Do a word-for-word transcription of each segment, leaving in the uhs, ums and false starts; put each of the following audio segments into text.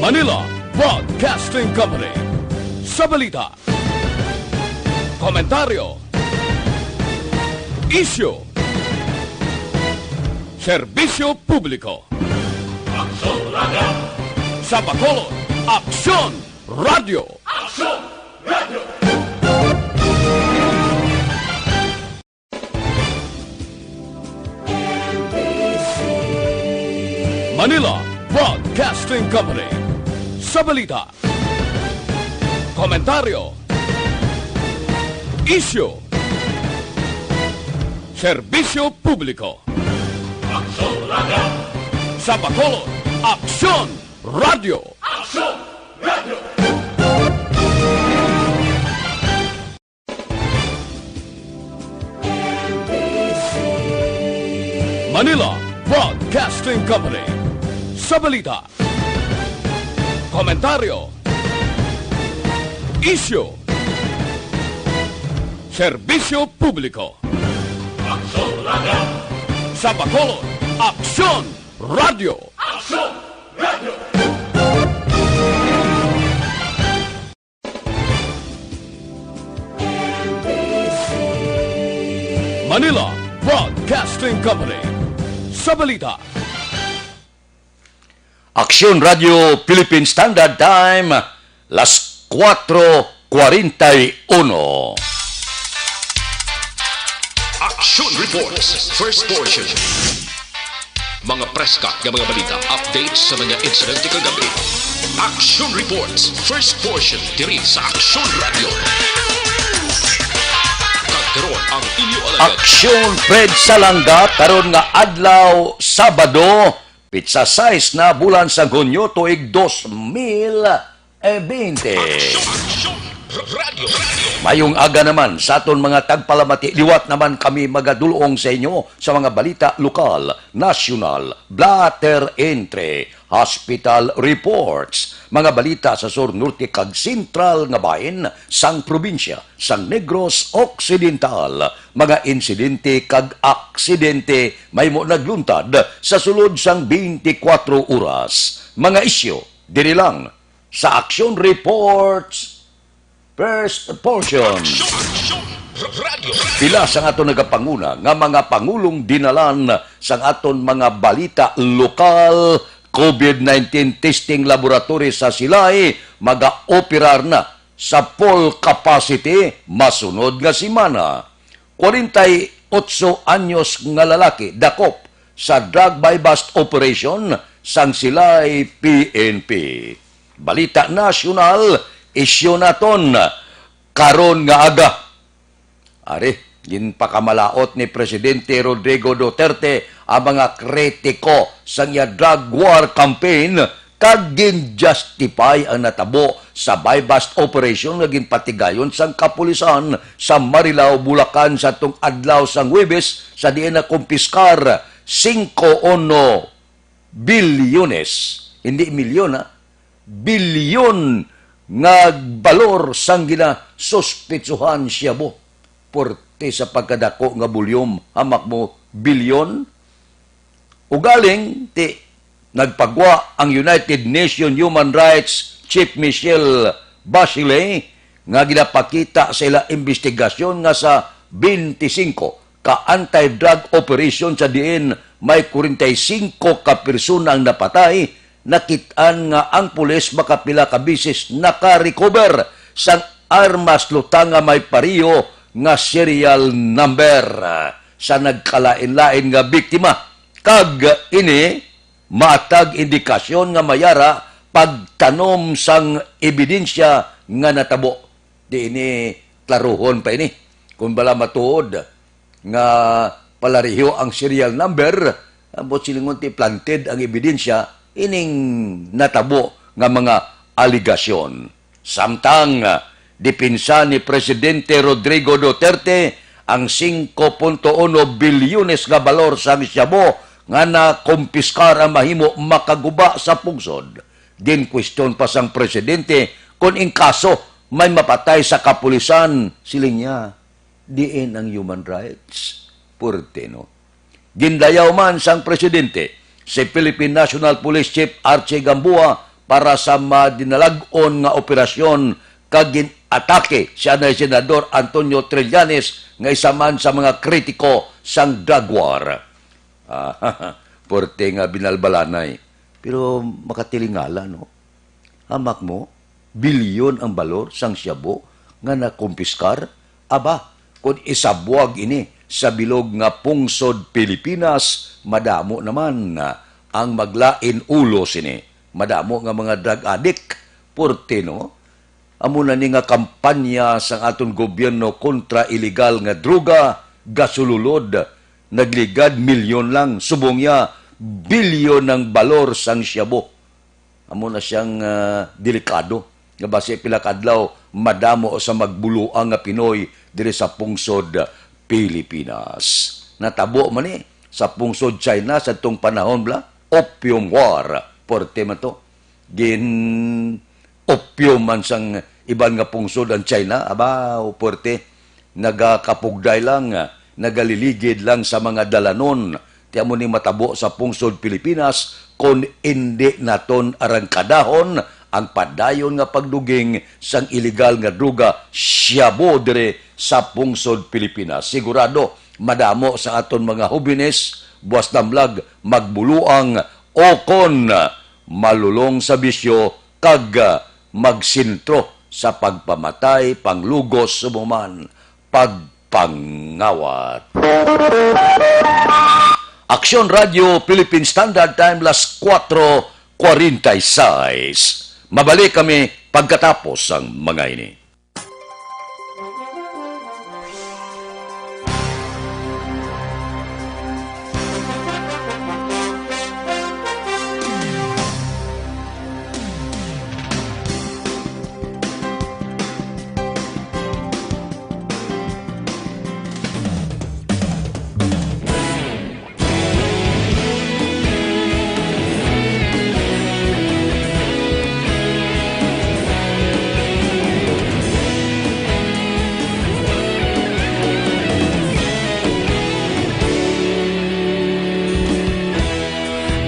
Manila Broadcasting Company. Sa balita, komentaryo, isyu, serbisyo publiko. Aksyon Radio. Sa Bacolod, Aksyon Radio. Aksyon Radio. Manila Broadcasting Company. Sa balita, komentaryo, isyu, serbisyo publiko. Aksyon Radio. Sa Bacolod, Aksyon Radio. Aksyon Radio. Manila Broadcasting Company. Sa balita, komentaryo, isyu, serbisyo publiko. Aksyon Radio. Sa Bacolod, Aksyon Radio. Aksyon Radio. Manila Broadcasting Company. Sa balita, Aksyon Radio Philippine Standard Time, las cuatro cuarenta y uno. Action Reports, first portion. Mga preska nga mga balita, updates sa mga insidente kagabi. Action Reports, first portion, diri sa Action Radio. Kag karon ang inyo alagad. Aksyon Fred Salanga karon nga adlaw, Sabado, pitsa sais na, bulan sang Hunyo, tuig dos mil e bente. Aksyon, aksyon, r-, radyo, radyo. Mayong aga naman sa aton mga tagpalamati. Liwat naman kami magadulong sa inyo sa mga balita lokal, nasyonal, blotter entry, hospital reports, mga balita sa sur, norte, kag sentral nga bahin sang probinsya sang Negros Occidental, mga insidente kag aksidente mahimo nagluntad sa sulod sang twenty-four oras, mga isyu diri lang sa Action Reports, first portion. Action, action, r-, radyo, radyo. Pila sang aton nagapanguna nga mga pangulong dinalan sang aton mga balita lokal, covid nineteen testing laboratory sa Silay, magaoperar na sa full capacity masunod nga semana. Kwarenta y otso anyos nga lalaki dakop sa drug buy-bust operation sang Silay P N P. Balita nasyonal, isyu naton karon nga aga. Ari, ginpakamalaot ni Presidente Rodrigo Duterte ang mga kritiko sang iya drug war campaign kag gin-justify ang natabo sa buy-bust operation nga ginpatigayon sang kapulisan sa Marilao, Bulacan, sa tung adlaw sang Huwebes, sa diin nakumpiskar singko uno bilyones, hindi milyon, ha? Bilyon nga balor sang ginasuspitsuhan shabu. Porte sa pagkadako nga bulyom, hamak mo bilyon. Ugaling, ti, nagpagwa ang United Nations Human Rights Chief Michelle Bachelet nga ginapakita sa ila investigasyon nga sa twenty-five ka anti-drug operation sa diin may kwarenta y singko ka persona ang napatay, nakit-an nga ang pulis makapila ka bisis naka-recover sang armas luta nga may pareho nga serial number sa nagkalain-lain nga biktima, kag ini maatag indikasyon nga may ara pagtanom sang ebidensya nga natabo. Di ini klaruhon pa ini. Kung bala matuod nga palareho ang serial number, ambot silingon ti planted ang ebidensya ining natabo nga mga alegasyon. Samtang, ah, dipinsa ni Presidente Rodrigo Duterte ang singko punto uno bilyones nga balor sang shabu nga nakumpiskar ang mahimo makaguba sa pungsod. Ginkwestiyon pa sang presidente kon in kaso may mapatay sa kapulisan, siling niya, diin ang human rights? Puerte, no? Gindayaw man sang presidente si Philippine National Police Chief Archie Gamboa para sa madinalag-on nga operasyon kag gin-atake si anay Senador Antonio Trillanes nga isa man sa mga kritiko sang drug war. Ah, porte nga binalbalanay. Pero makatilingala, no? Hamak mo, bilyon ang balor sang shabu nga nakumpiskar? Aba, kon isabwag ini sa bilog nga pungsod Pilipinas, madamo naman ang maglain ulo sini. Madamo nga mga drug addict, porte, no? Amo na ni nga kampanya sang aton gobyerno kontra iligal nga droga, gasululod, nagligad milyon lang, subong niya, bilyon ang balor sang shabu. Amo na siyang, ah, delikado nga basi pila ka adlaw madamo sa magbuloang nga Pinoy diri sa pungsod Pilipinas. Natabo man ni sa pungsod China sa tong panahon bala, Opium War. Porte man to. Gin-opium man sang iban nga pungsod ang China. Aba, puwerte. Nagakapugday lang, nagaliligid lang sa mga dalanon. Ti amo ni matabo sa pungsod Pilipinas kon indi naton arangkadahon ang padayon nga pagduging sang iligal nga droga, shabu, diri sa pungsod Pilipinas. Sigurado, madamo sa aton mga hobines, buas damlag, magbuloang o kon malulong sa bisyo kag, ah, magsentro sa pagpamatay, panglugos, subong man pagpangawat. Aksyon Radio Philippine Standard Time, las kuwatro kwarenta y seis. Mabalik kami pagkatapos sang mga ini.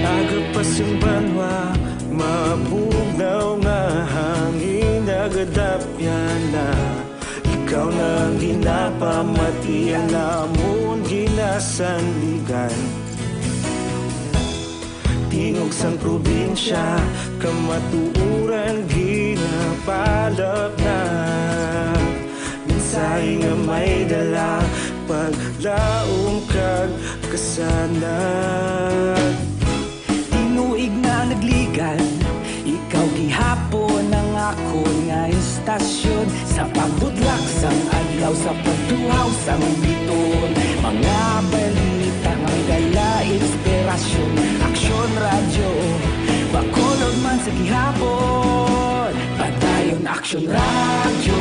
Aga pa sing banwa, mabugnaw nga hangin nagadapyan na. Ikaw na ang ginapamati, ang amon ginasandigan. Tingog sang probinsya, kamatuoran ginapalapnag. Mensahe nga may dala, paglaom kag kasanag. Tinuig na nagligad, ikaw gihapon ang akon nga istasyon. Sa pagbudlak sang adlaw, sa pagtuhaw sang bituon, mga balita nga may dala inspirasyon. Aksyon Radyo, Bacolod man sa gihapon. Padayon Aksyon Radyo,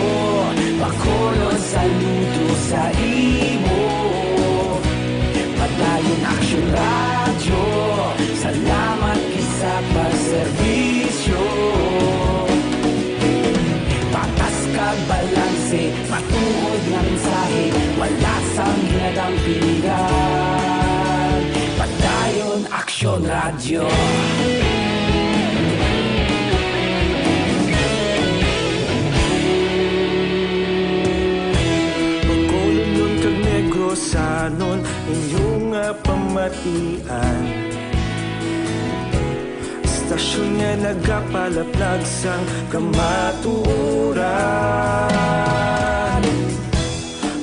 Bacolod, saludo sa imo. Padayon Aksyon Radyo, salamat gid sa pagserbisyo. Patas kag balanse, matuod nga mensahe, wala sang ginadampingan. Padayon Aksyon Radyo. Bacolodnon kag Negrosanon, inyo nga pamatian. Istasyon nga nagapalaplag sang kamatuoran.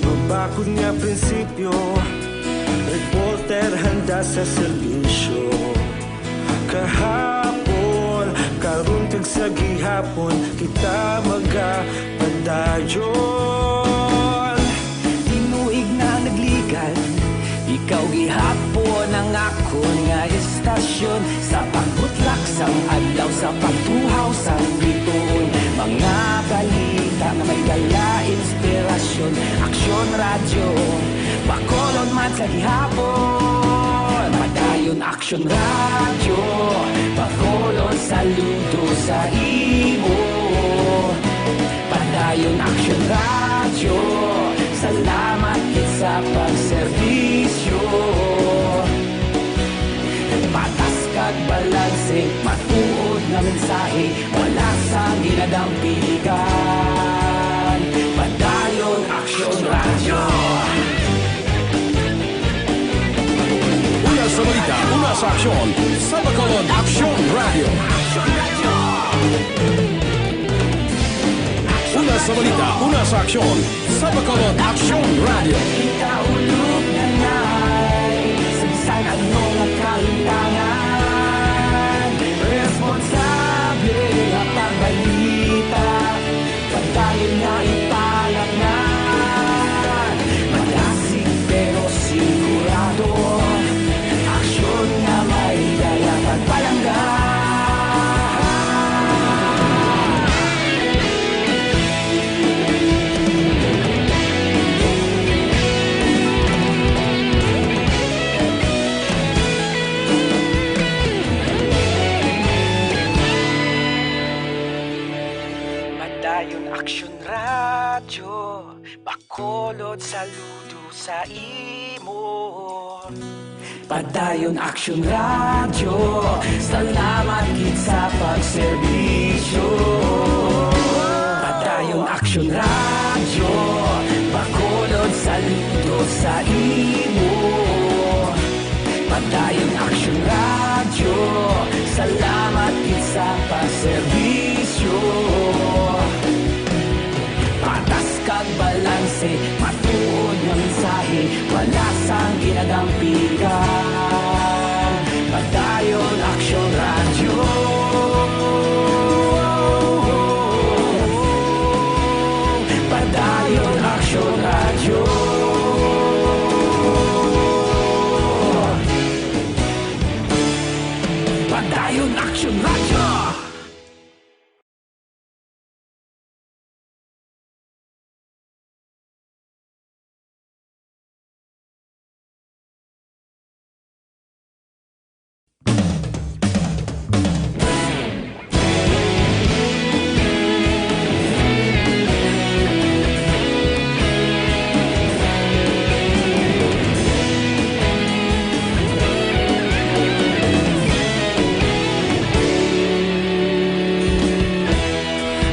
Mabakod nga prinsipyo, reporter handa sa serbisyo. Kahapon, karon kag sa gihapon, kita magapadayon. Tinuig na nagligad, ikaw gihapon ang akon nga istasyon. Sa pagbutlak sang adlaw, sa pagtuhaw sang bituon, mga balita nga may dala inspirasyon. Aksyon Radyo, Bacolod man sa gihapon. Padayon Aksyon Radyo, Bacolod, saludo sa imo. Padayon Aksyon Radyo, salamat gid sa pagserbisyo. Patas kag balanse, matuod nga mensahe. Wala sang ginadampigan. Padayon Aksyon Radyo. Una sa balita, una sa aksyon, sa Bacolod Aksyon Radyo. Una sa balita, una sa aksyon, sa Bacolod Aksyon Radyo. Kita ulog na ngay, sa bisan ano nga kahintangan, responsable nga pagbalita, padayon nga ipalatnan. Madasig pero sigurado, aksyon nga may dala kag palangga. Padayon Aksyon Radyo, Bacolod, saludo sa imo. Padayon Aksyon Radyo, salamat gid sa pagserbisyo. Padayon Aksyon Radyo, Bacolod, saludo sa imo. Padayon Aksyon Radyo, salamat gid sa pagserbisyo. Patas kag balanse, matuod nga mensahe, wala sang ginadampigan. Padayon Aksyon Radyo. Padayon Aksyon Radyo. Padayon Aksyon Radyo.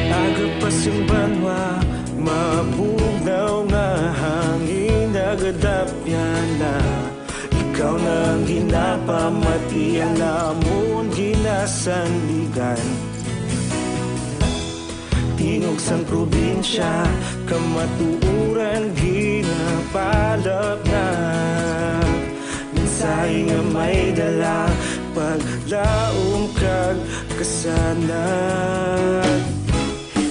Aga pa sing banwa, mabugnaw nga hangin, nagadapyan na. Ikaw na ang ginapamati, ang amon ginasandigan. Tingog sang probinsya, kamatuoran ginapalapnag. Mensahe nga may dala, paglaom kag kasanag.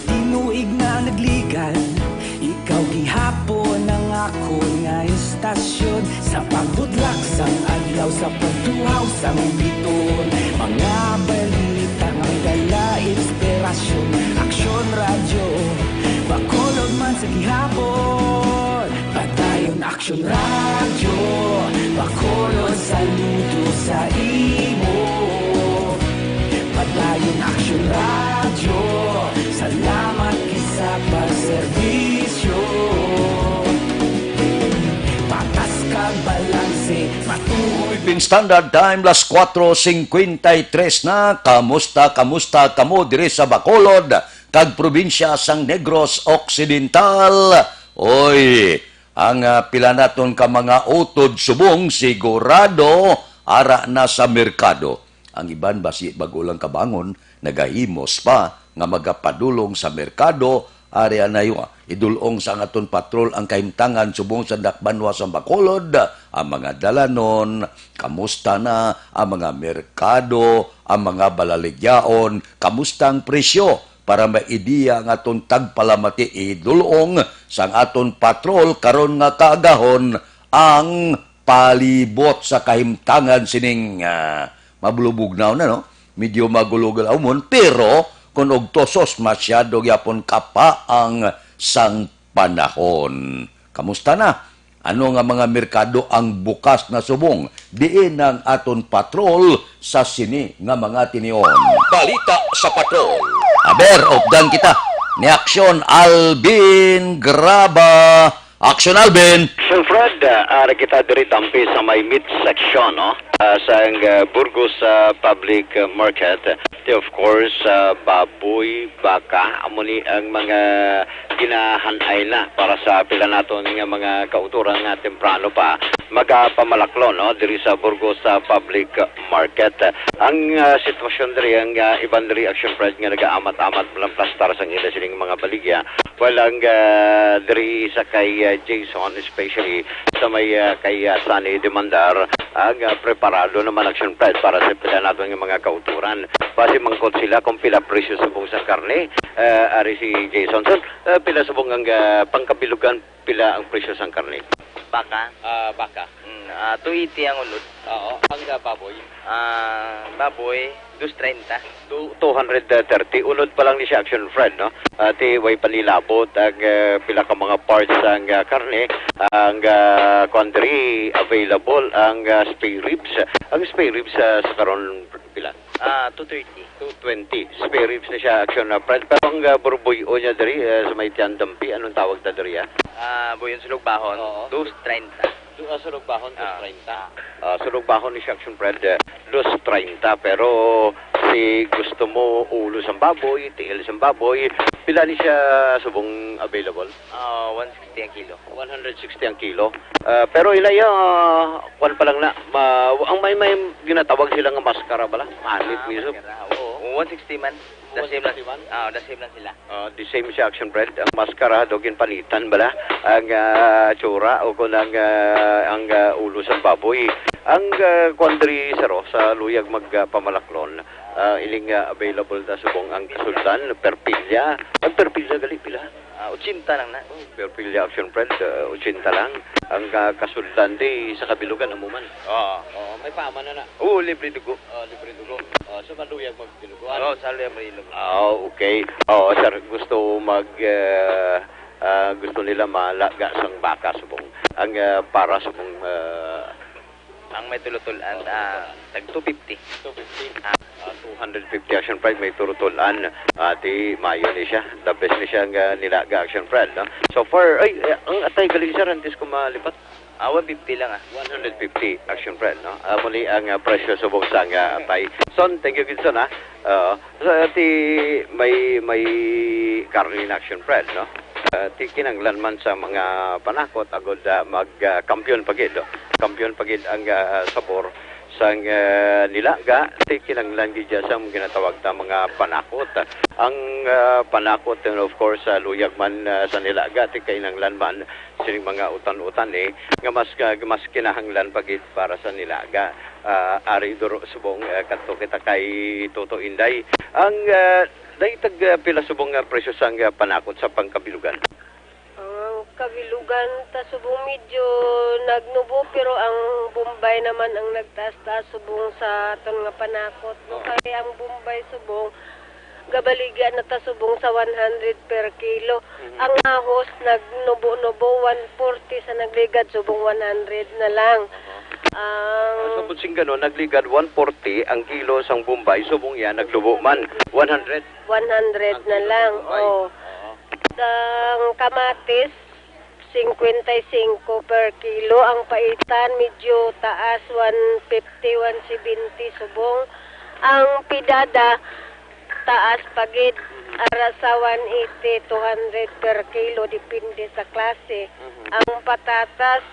Tinuig na nagligan, ikaw gihapon ang akon nga istasyon. Sa pagbudlak sang adlaw, sa pagtuhaw sang biton, mga balita nga may dala inspirasyon. Aksyon Radyo, Bacolod man sa gihapon. Padayon Aksyon Radyo, Bacolod, saludo sa imo. Padayon Aksyon Radyo, salamat gid sa pagserbisyo. Patas kag balanse, matuod. Philippine Standard Time, las kuatro singkwenta y tres na. Kamusta, kamusta kamo diri sa Bacolod kag probinsya sang Negros Occidental? Oy, ang, ah, pila naton ka mga utod subong sigurado ara na sa merkado. Ang iban basi bag-o lang kabangon, nagahimos pa nga magapadulong sa merkado. Ari anay, ah, idul-ong sang aton patrol ang kahimtangan subong sa dakbanwa sang Bacolod, ang mga dalanon, kamusta na ang mga merkado, ang mga balaligyaon, kamusta ang presyo, para may ideya ang aton tagpalamati. Idul-ong sang aton patrol karon nga kaagahon ang palibot sa kahimtangan sining, ah, mabulubugnaw na, no? Medyo magulo-gulawmon, pero kung og tusos, masyado gyapon kapaang sang panahon. Kamusta na? Ano nga mga merkado ang bukas na subong? Diin ang aton patrol sa sini nga mga tinion? Balita sa patrol. Aber, updan kita ni Aksyon Alvin Graba. Aksyon Alvin. Sir Fred, ah, ari kita diri tampi sa may meat section, no? ah, sang, ah, Burgos, ah, Public Market. Ti, of course, ah, baboy, baka, amo ni ang mga ginahan-ay na para sa pila naton nga mga kautoran nga temprano pa magapamalaklon, no, diri sa Burgos, ah, Public Market. Ang, ah, sitwasyon diri, ang, ah, iban diri, Action Fred, nga nagaamat-amat lang plastar sang ila sining mga baligya. Well, ang, ah, diri sa kay, ah, Jason, especially sa may, ah, kay, ah, Sunny Demandar, ang, ah, preparado naman, Action Fred, para sa pila naton nga mga kautoran. Basi mangkot sila kung pila presyo subong sa karne, ah, ari si Jason. So, ah, pila subong ang, ah, pangkabilugan, pila ang presyo sang karne? Baka? Ah, baka. Mm, ah, two eighty ang unod. Oo, ang, ah, baboy? Ah, baboy, dos treinta. Two, two hundred thirty. Unod pa lang ni siya, Action Fred, no? Ati, way panilabot ang, ah, pila ka mga parts ang, ah, karne. Ang, ah, kuwan diri, available ang, ah, spare ribs. Ang spare ribs, ah, sa karon, pila? Ah, two thirty. Two twenty. Spare ribs na siya, Action, ah, Fred. Pero ang, ah, burbuy-o niya diri, ah, sa may tiyan dampi, anong tawag ta diri, ah? Ah, buyon sulogbahon, Oo. Dos treinta. Do, ah, sulogbahon, Ah. dos treinta. Ah, sulogbahon ni siya, Action Fred, eh, dos treinta. Pero si gusto mo ulo sang baboy, tiil sang baboy, pila ni siya subong available? Ah, one sixty ang kilo. One hundred sixty ang kilo. Ah, pero ila iya, ah, kwan pa lang na, ma-, ang may, may ginatawag sila nga maskara bala? Mahanit Ah, mismo. Maskara, oo. One sixty man. The same lang. One sixty man? Ah, the same lang sila. Ah, the same siya, Action Fred. Ang maskara, daw ginpanitan bala ang, ah, tsura o kung ang, ah, ang, ah, ulo sa baboy. Ang, ah, kwan diri, sir, oh, sa luyag magpamalaklon, ah, iling, ah, available na subong ang kasultan, perpilya. Ang perpilya gali, pila? Ah, ochenta lang na. Oh, perpilya, Action Fred, ah, ochenta lang. Ang, ah, kasultan di sa kabilugan, amo man. Oo. Oo, may pama na na. Oo, libre dugo. Oh, libre dugo. Oh, so maluyag mag- Binuguan. Oo, sa Luyag Marilog. Ah, okay. Oo, sir, gusto mag, ah, ah, gusto nila malaga sang baka subong. Ang, ah, para subong, ah, Ang may tulotulan, ah, tag two fifty. Two fifty. Ah. Ah, two hundred fifty, Action Fred, may tulotulan. Ah, ti mayo ni siya. The best ni siya nga nilaga, Action Fred, no? So far, ay, eh, ang atay gali, sir, antes ko malipat. Ah, one fifty lang, ah. One hundred fifty, Action Fred, no? Ah, muli ang, ah, presyo subong sang, ah, atay. Son, thank you, Gidson, ah. Oo. So, ti may, may karne na, Action Fred, no? Ah, ti kinanglan man sa mga panakot, agod, ah, mag, ah, kampiyon pa gid, oh. Kampiyon pa gid ang, ah, sabor sang, ah, nilaga, ti kinanglan gid siya sa ginatawag ta mga panakot. Ang, ah, panakot, and of course, sa luyag man, ah, sa nilaga, ti kinanglan man sining mga utan-utan, eh, nga mas, nga mas kinahanglan pa gid para sa nilaga. Ah, ari duro subong, ah, kadto kita kay Toto Inday. Ang, ah, dahil tag, ah, pila subong nga presyo sang, ah, panakot sa pangkabilugan? Ang kabilugan ta subong medyo nagnubo, pero ang Bombay naman ang nagtaas-taas subong sa aton nga panakot, no? Oo. Kay ang Bombay subong gabaligya na ta subong sa one hundred per kilo. Mhm. Ang ahos nagnubo-nubo, one forty sa nagligad, subong one hundred na lang. Aha. Ang Ah, so, bunsing ganon, nagligad one forty ang kilo sang Bombay, subong yan, nagnubo man, one hundred. One hundred na lang, oh. Oo. Ang kamatis, cincuenta y cinco per kilo. Ang paitan, medyo taas, one fifty, one seventy subong. Ang pidada, taas pa gid, ara sa one eighty, two hundred per kilo, depende sa klase. Mhm. Ang patatas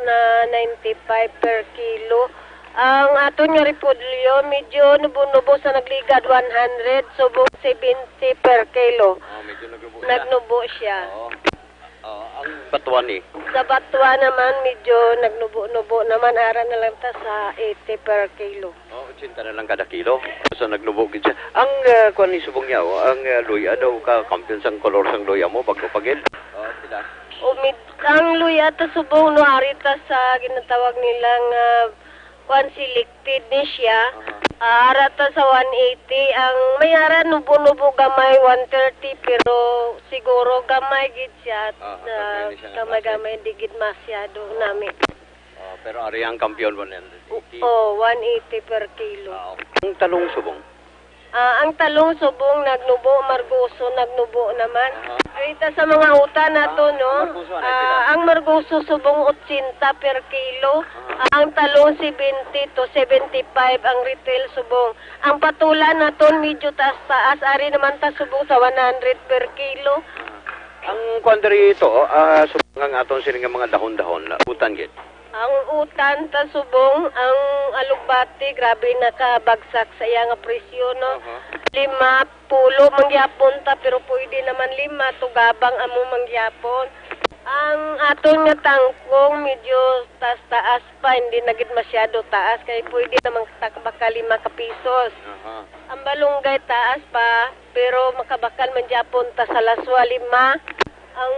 na ninety-five per kilo. Ang aton nga repolyo, medyo nubo-nubo sa nagligad, one hundred, subong seventy per kilo. Ah, medyo nagnubo siya. Nagnubo siya. Oo. Oo, ang batuan ni? Sa batuan naman, medyo nagnubo-nubo naman. Ara na lang ta sa eighty per kilo. Oh, ochenta na lang kada kilo. So, nagnubo gid siya. Ang, ah, kuwan ni subong niya, oh, ang, ah, luya daw ka, kampiyon sang kolor sang luya mo, bago pa gid. Oh, sila. O, mid-, ang luya ta subong, no, ari ta sa ginatawag nila nga, kuwan, selected ni siya. Aha. Ah, ara ta sa one eighty. Ang may ara nubo-nubo gamay, one thirty, pero siguro gamay gid siya. Aha, na gamay ni siya nga gamay-gamay, di gid masyado nami. Oh, pero ari ang kampiyon, one hundred eighty. Oh, one eighty per kilo. Ah, okay. Ang talong subong? Ah, ang talong subong nagnubo, margoso nagnubo naman. Aha. Arita sa mga utan nato, Ah, no? Margoso, ano, Ah, pila? Ang margoso subong eighty per kilo. Aha. Ang talong seventy to seventy-five ang retail subong. Ang patola naton medyo taas-taas, ari naman ta subong sa one hundred per kilo. Ang kuwan diri ito, ah, subong ang aton sini nga mga dahon-dahon, utan gid. Ang utan ta subong, ang alugbati, grabe nakabagsak sa iya nga presyo, no? Aha. Lima, pulo, mangyapon ta, pero pwede naman lima, tugabang amo mangyapon. Ang aton nga tangkong, medyo taas-taas pa, hindi na gid masyado taas, kay pwede naman ta-, baka lima ka pisos. Aha. Ang balunggay taas pa, pero makabakal man gyapon ta sa laswa, lima. Ang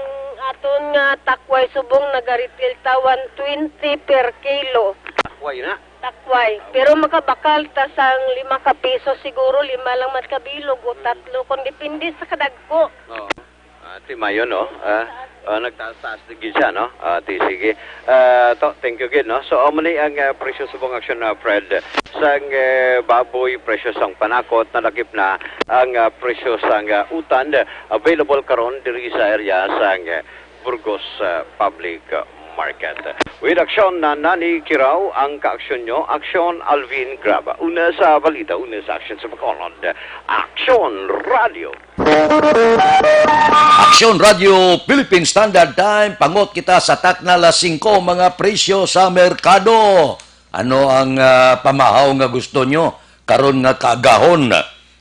aton nga takway subong nagaretail ta one twenty per kilo. Takway na? Takway. Pero makabakal ta sang lima ka piso siguro, lima lang man kabilog o tatlo, kung depende sa kadagko. Oo. Ah, ti mayo, no? Ah, ah, nagtaas-taas din gid siya, no? Ah, ti sige. Ah, to, thank you gid, no? So, amo ni ang, ah, presyo subong, Aksyon, ah, Fred. Sang, eh, baboy, presyo sang panakot, nalakip na ang, ah, presyo sang, ah, utan, available karon diri sa area sang, eh, Burgos, ah, Public, ah, Market. With Aksyon, na Nani Kirao ang kaaksyon nyo. Aksyon, Alvin Graba. Una sa balita, una sa aksyon sa Bacolod. Aksyon Radio. Aksyon Radio Philippine Standard Time, pangot kita sa takna las singko, mga presyo sa merkado. Ano ang, ah, pamahaw nga gusto nyo karon nga kaagahon?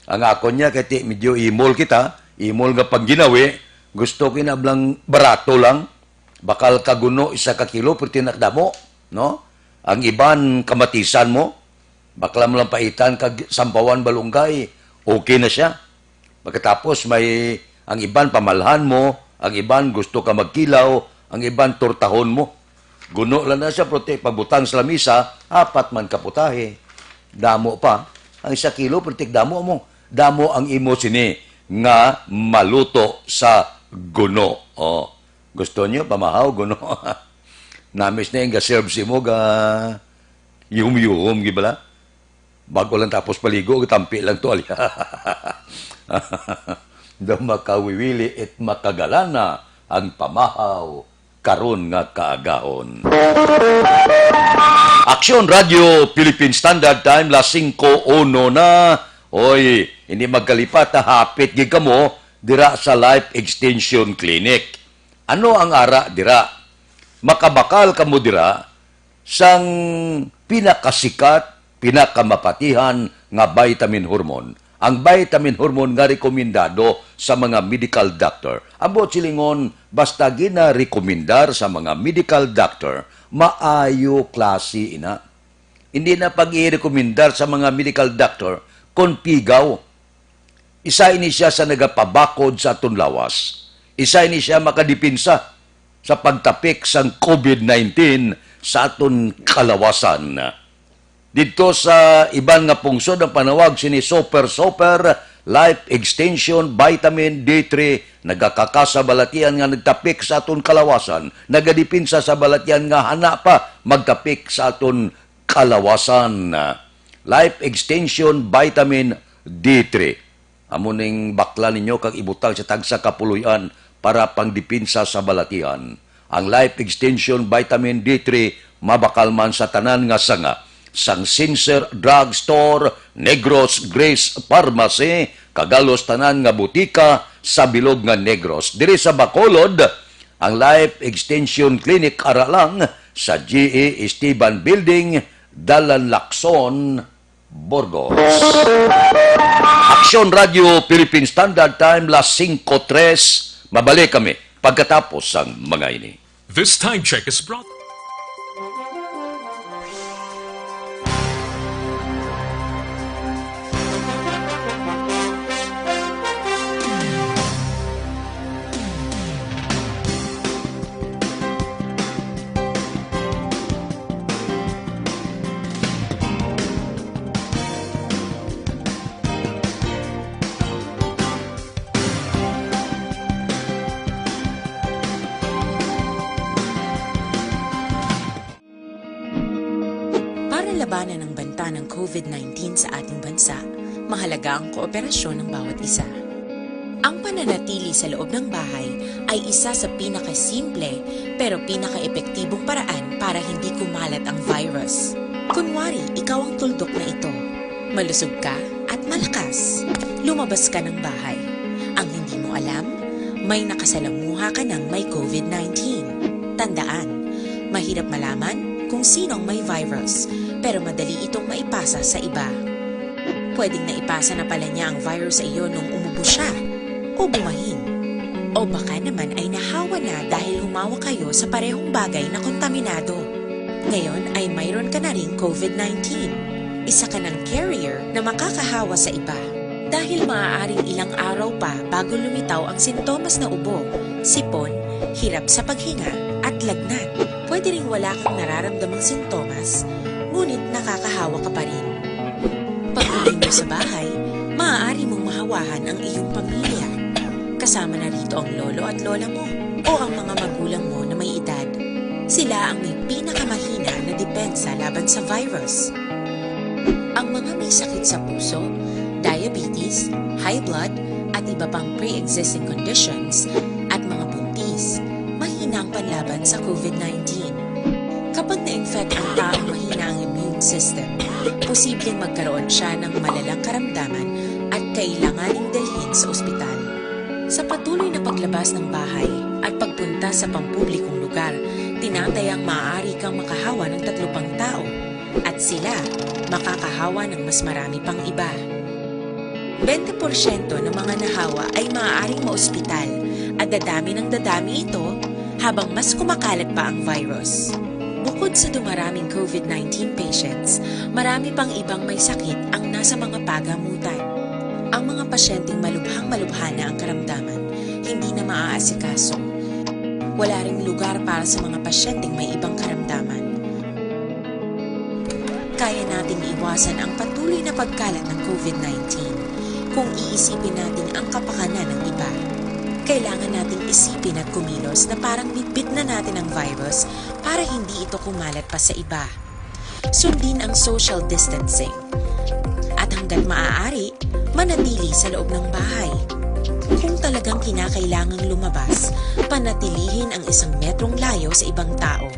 Ang ako niya, kay ti medyo imol kita, imol nga pagginawi, gusto ko na blang barato lang. Bakal ka guno, isa ka kilo, pero tinakdamo, no? Ang iban, kamatisan mo, bakla mo lang paitan kag sampawan balunggay, okay na siya. Pagkatapos may, ang iban pamalhan mo, ang iban gusto ka magkilaw, ang iban tortahon mo. Guno lang na siya, pero ti pagbutang sa lamisa, apat man ka putahe. Damo pa. Ang isa kilo, pero ti damo mo. Damo ang imo sini nga maluto sa guno. Oh. Gusto niyo pamahaw, guno? Namis na yung ga-serve si mo, ga yuhom-yuhom, gid bala? Bago lang tapos paligo, tampi lang tuwalya. Daw makawiwili it makagalana ang pamahaw karon nga kaagahon. Aksyon Radio Philippine Standard Time, las singko uno na. Oy, hindi magkalipat, ha, hapit gid kamo dira sa Life Extension Clinic. Ano ang ara dira? Makabakal kamo dira sang pinakasikat, pinakamapatihan nga vitamin hormone. Ang vitamin hormone nga rekomendado sa mga medical doctor. Ang buot silingon, basta ginarekomendar sa mga medical doctor, maayo klase ina. Hindi na pag-irekomendar sa mga medical doctor kon pigaw. Isa ini siya sa nagapabakod sa aton lawas. Isa ini siya makadipinsa sa pagtapik sang covid nineteen sa aton kalawasan. Didto sa iban nga pungsod, ang panawag sini Super Super Life Extension Vitamin D three, nagakakasa balatian nga nagtapik sa aton kalawasan, nagadipinsa sa balatian nga hana pa magtapik sa aton kalawasan. Life Extension Vitamin D three. Amo ning bakla ninyo kag ibutang sa tagsa ka puloy-an para pangdipinsa sa balatian. Ang Life Extension Vitamin D three mabakal man sa tanan nga sanga, sang Sincere Drug Store, Negros Grace Pharmacy, kag halos tanan nga butika sa bilog nga Negros. Diri sa Bacolod, ang Life Extension Clinic ara lang sa G E Esteban Building, Dalan Lacson, Burgos. Aksyon Radio Philippine Standard Time, las singko tres. Mabalik kami pagkatapos sang mga ini. This time check is brought Para labanan ang banta ng covid nineteen sa ating bansa, Mahalaga ang kooperasyon ng bawat isa. Ang pananatili sa loob ng bahay ay isa sa pinakasimple pero pinakaepektibong paraan para hindi kumalat ang virus. Kunwari, ikaw ang tuldok na ito. Malusog ka at malakas. Lumabas ka ng bahay. Ang hindi mo alam, may nakasalamuha ka ng may COVID nineteen. Tandaan, mahirap malaman kung sino ang may virus, pero madali itong maipasa sa iba. Pwedeng naipasa na pala niya ang virus sa iyo nung umubo siya, o bumahin. O baka naman ay nahawa na dahil humawak kayo sa parehong bagay na kontaminado. Ngayon ay mayroon ka na ring COVID nineteen. Isa ka ng carrier na makakahawa sa iba. Dahil maaaring ilang araw pa bago lumitaw ang sintomas na ubo, sipon, hirap sa paghinga, at lagnat. Pwede ring wala kang nararamdamang sintomas, ngunit nakakahawa ka pa rin. Pag-uwi mo sa bahay, maaari mong mahawahan ang iyong pamilya. Kasama na rito ang lolo at lola mo o ang mga magulang mo na may edad. Sila ang may pinakamahina na depensa laban sa virus. Ang mga may sakit sa puso, diabetes, high blood, at iba pang pre-existing conditions, at mga buntis, mahina ang panlaban sa COVID nineteen. Kapag na-infect ang taong mahina ang immune system, posibleng magkaroon siya ng malalang karamdaman at kailanganing dalhin sa ospital. Sa patuloy na paglabas ng bahay at pagpunta sa pampublikong lugar, tinatayang maaari kang makahawa ng tatlo pang tao, at sila makakahawa ng mas marami pang iba. Bente porsyento ng mga nahawa ay maaaring maospital, at dadami ng dadami ito habang mas kumakalat pa ang virus. Bukod sa dumaraming COVID nineteen patients, marami pang ibang may sakit ang nasa mga pagamutan. Ang mga pasyenteng malubhang-malubha na ang karamdaman, hindi na maaasikaso. Wala ring lugar para sa mga pasyenteng may ibang karamdaman. Kaya nating iwasan ang patuloy na pagkalat ng COVID nineteen kung iisipin natin ang kapakanan ng iba. Kailangan nating isipin at kumilos na parang bitbit na natin ang virus para hindi ito kumalat pa sa iba. Sundin ang social distancing. At hanggat maaari, manatili sa loob ng bahay. Kung talagang kinakailangang lumabas, panatilihin ang isang metrong layo sa ibang tao.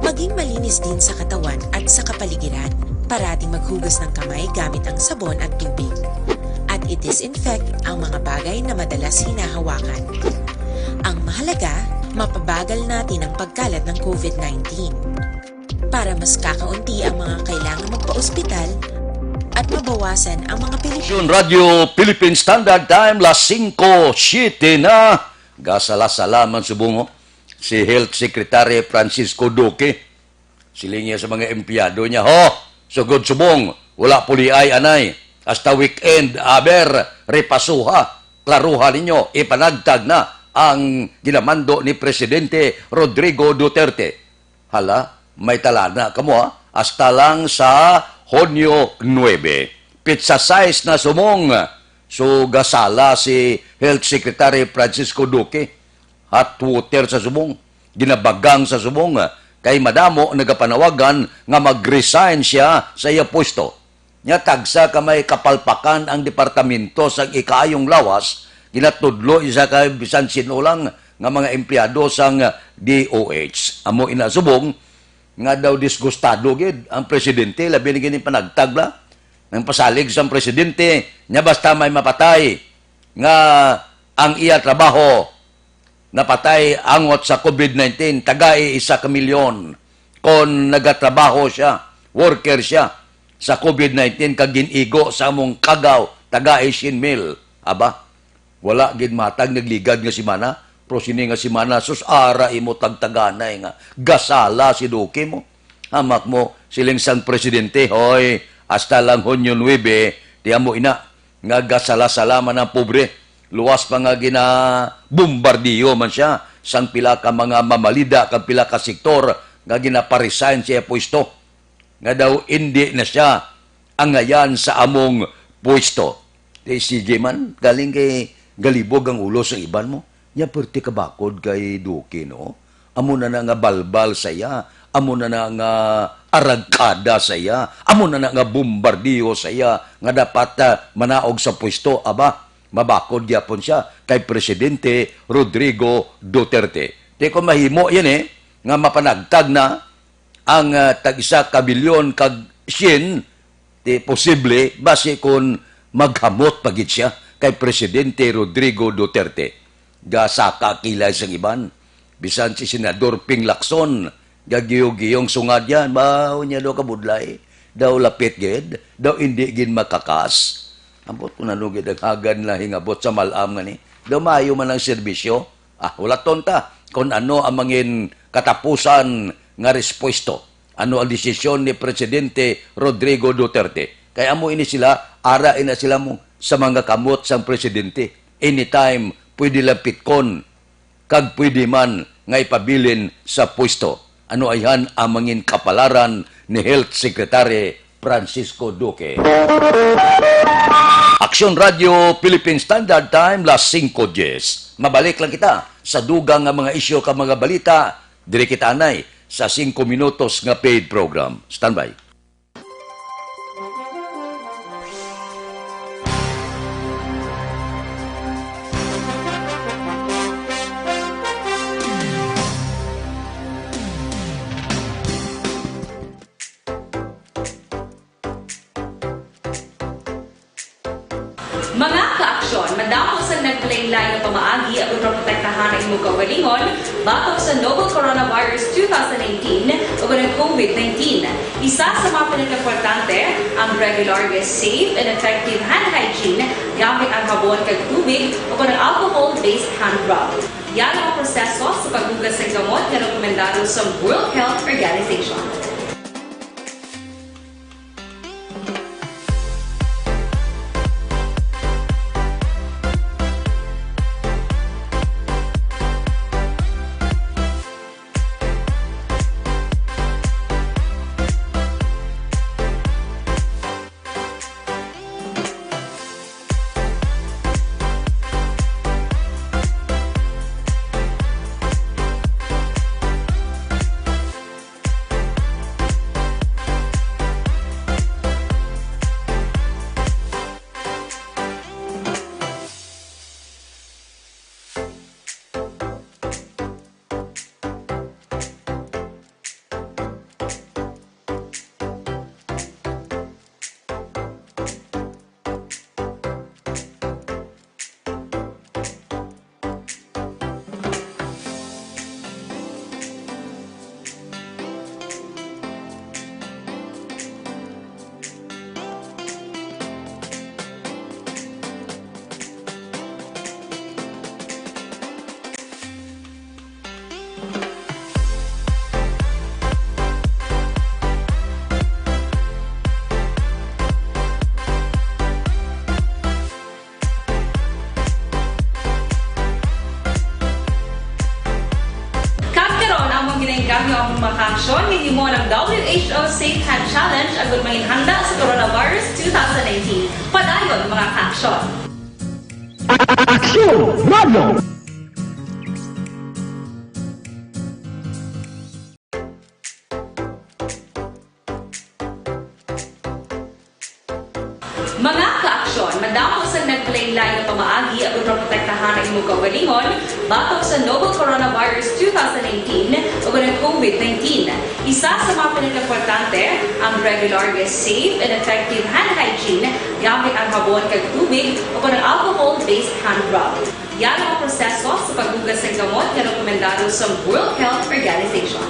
Maging malinis din sa katawan at sa kapaligiran. Parating maghugas ng kamay gamit ang sabon at tubig. At i-disinfect ang mga bagay na madalas hinahawakan. Ang mahalaga, mapabagal natin ang pagkalat ng COVID nineteen. Para mas kakaunti ang mga kailangan magpa-ospital at mabawasan ang mga Pilipino. Station Radyo Philippine Standard Time, las singko siete na. Gasala-sala man subong, oh, si Health Secretary Francisco Duque. Siling niya sa mga empleyado niya, "Ho, sugod subong, wala puliay anay. Hasta weekend, aber, repasuha, klaruha ninyo, ipanagtag na ang ginamando ni Presidente Rodrigo Duterte." Hala, may talana kamo, ha? Hasta lang sa Hunyo nuebe. Pitsa sais na subong. So, gasala si Health Secretary Francisco Duque. Hot water sa subong. Ginabagang sa subong. Kay madamo nagapanawagan nga mag-resign siya sa iya pwesto. Nya tagsa ka may kapalpakan ang Departamento sang Ikaayong Lawas, ginatudlo isa ka bisan sin-o lang nga mga empleyado sang D O H. Amo ina subong nga daw disgustado gid ang presidente, labi na gid ni panagtag bala. Nang pasalig sang presidente, nya basta may mapatay nga ang iya trabaho napatay angot sa COVID nineteen, tagai isa ka milyon. Kon nagatrabaho siya, worker siya, sa COVID nineteen kag gin-igo sa among kagaw, tagai syen mil. Aba, wala gid matag nagligad nga semana, pero sini nga semana, sus, ara imo tagtaganay nga gasala si Duque mo. Hamak mo, siling sang presidente, "Hoy, hasta lang Hunyo nuebe, tiyan mo ina, nga gasala-sala man ang pobre. Luwas pa nga ginabombardiyo man siya sang pila ka mga mamalida kag pila ka sektor nga ginaparesign sa iya pwesto, nga daw indi na siya angayan sa among pwesto." Di sige man, galing kay galibog ang ulo sa iban mo. Nya perti ka bakod kay Duque, no? Amo na na nga balbal sa iya, amo na na nga arangkada sa iya, amo na na nga bombardiyo sa iya nga dapat, ah, manaog sa pwesto, aba, mabakod gyapon siya kay Presidente Rodrigo Duterte. Di ko mahimo yan eh, nga mapanagtag na ang, ah, tag-isa ka bilyon kag syen, di posible, basi kon maghamot pa gid siya kay Presidente Rodrigo Duterte. Gasaka kilay sang iban. Bisan si Senador Ping Lacson, gagiyog-giyong sungad yan. Ba, unya daw kabudlay. Daw lapit gid. Daw indi gid makakas. Ambot kung ano gid ang hagan na hingabot sa malam nga ni. Daw maayo man ang serbisyo. Ah, wala tonta. Kung ano ang mangin katapusan nga respuesto. Ano ang desisyon ni Presidente Rodrigo Duterte? Kay amo ini sila, ara ina sila mo sa mga kamot sang presidente. Anytime, pwede lang pitkon, kag pwede man nga ipabilin sa pwesto. Ano ayhan ang mangin kapalaran ni Health Secretary Francisco Duque? Aksyon Radio Philippine Standard Time, las singko diyes. Mabalik lang kita sa dugang nga mga isyu kag mga balita. Diri kita anay sa singko minutos nga paid program. Standby. Mga kaaksyon, madamo sang nagkalainlain nga pamaagi ang pagprotektahan ang imong kaugalingon batok sa novel coronavirus two thousand nineteen ug ang COVID nineteen. Isa sa mga pinakaimportante ang regular nga safe and effective hand hygiene gamit ang habon kag tubig o kon ang alcohol-based hand rub. Yara ang proseso sa paghugas sang kamot nga rekomendado sa World Health Organization. Kag karon, amon ginainggangyo ang mga kaaksyon nga hinimo ng W H O Safe Hand Challenge agud manginhanda sa coronavirus two thousand nineteen. Padayon, mga kaaksyon. Aksyon Radio! Mga kaaksyon, madamo sang nagkalainlain nga pamaagi ang pagprotektahan ang imong kaugalingon batok sa novel coronavirus two thousand nineteen o ang COVID nineteen. Isa sa mga pinakaimportante ang regular nga safe and effective hand hygiene gamit ang habon kag tubig o kon ang alcohol-based hand rub. Yara ang proseso sa paghugas sang kamot nga rekomendado sa World Health Organization.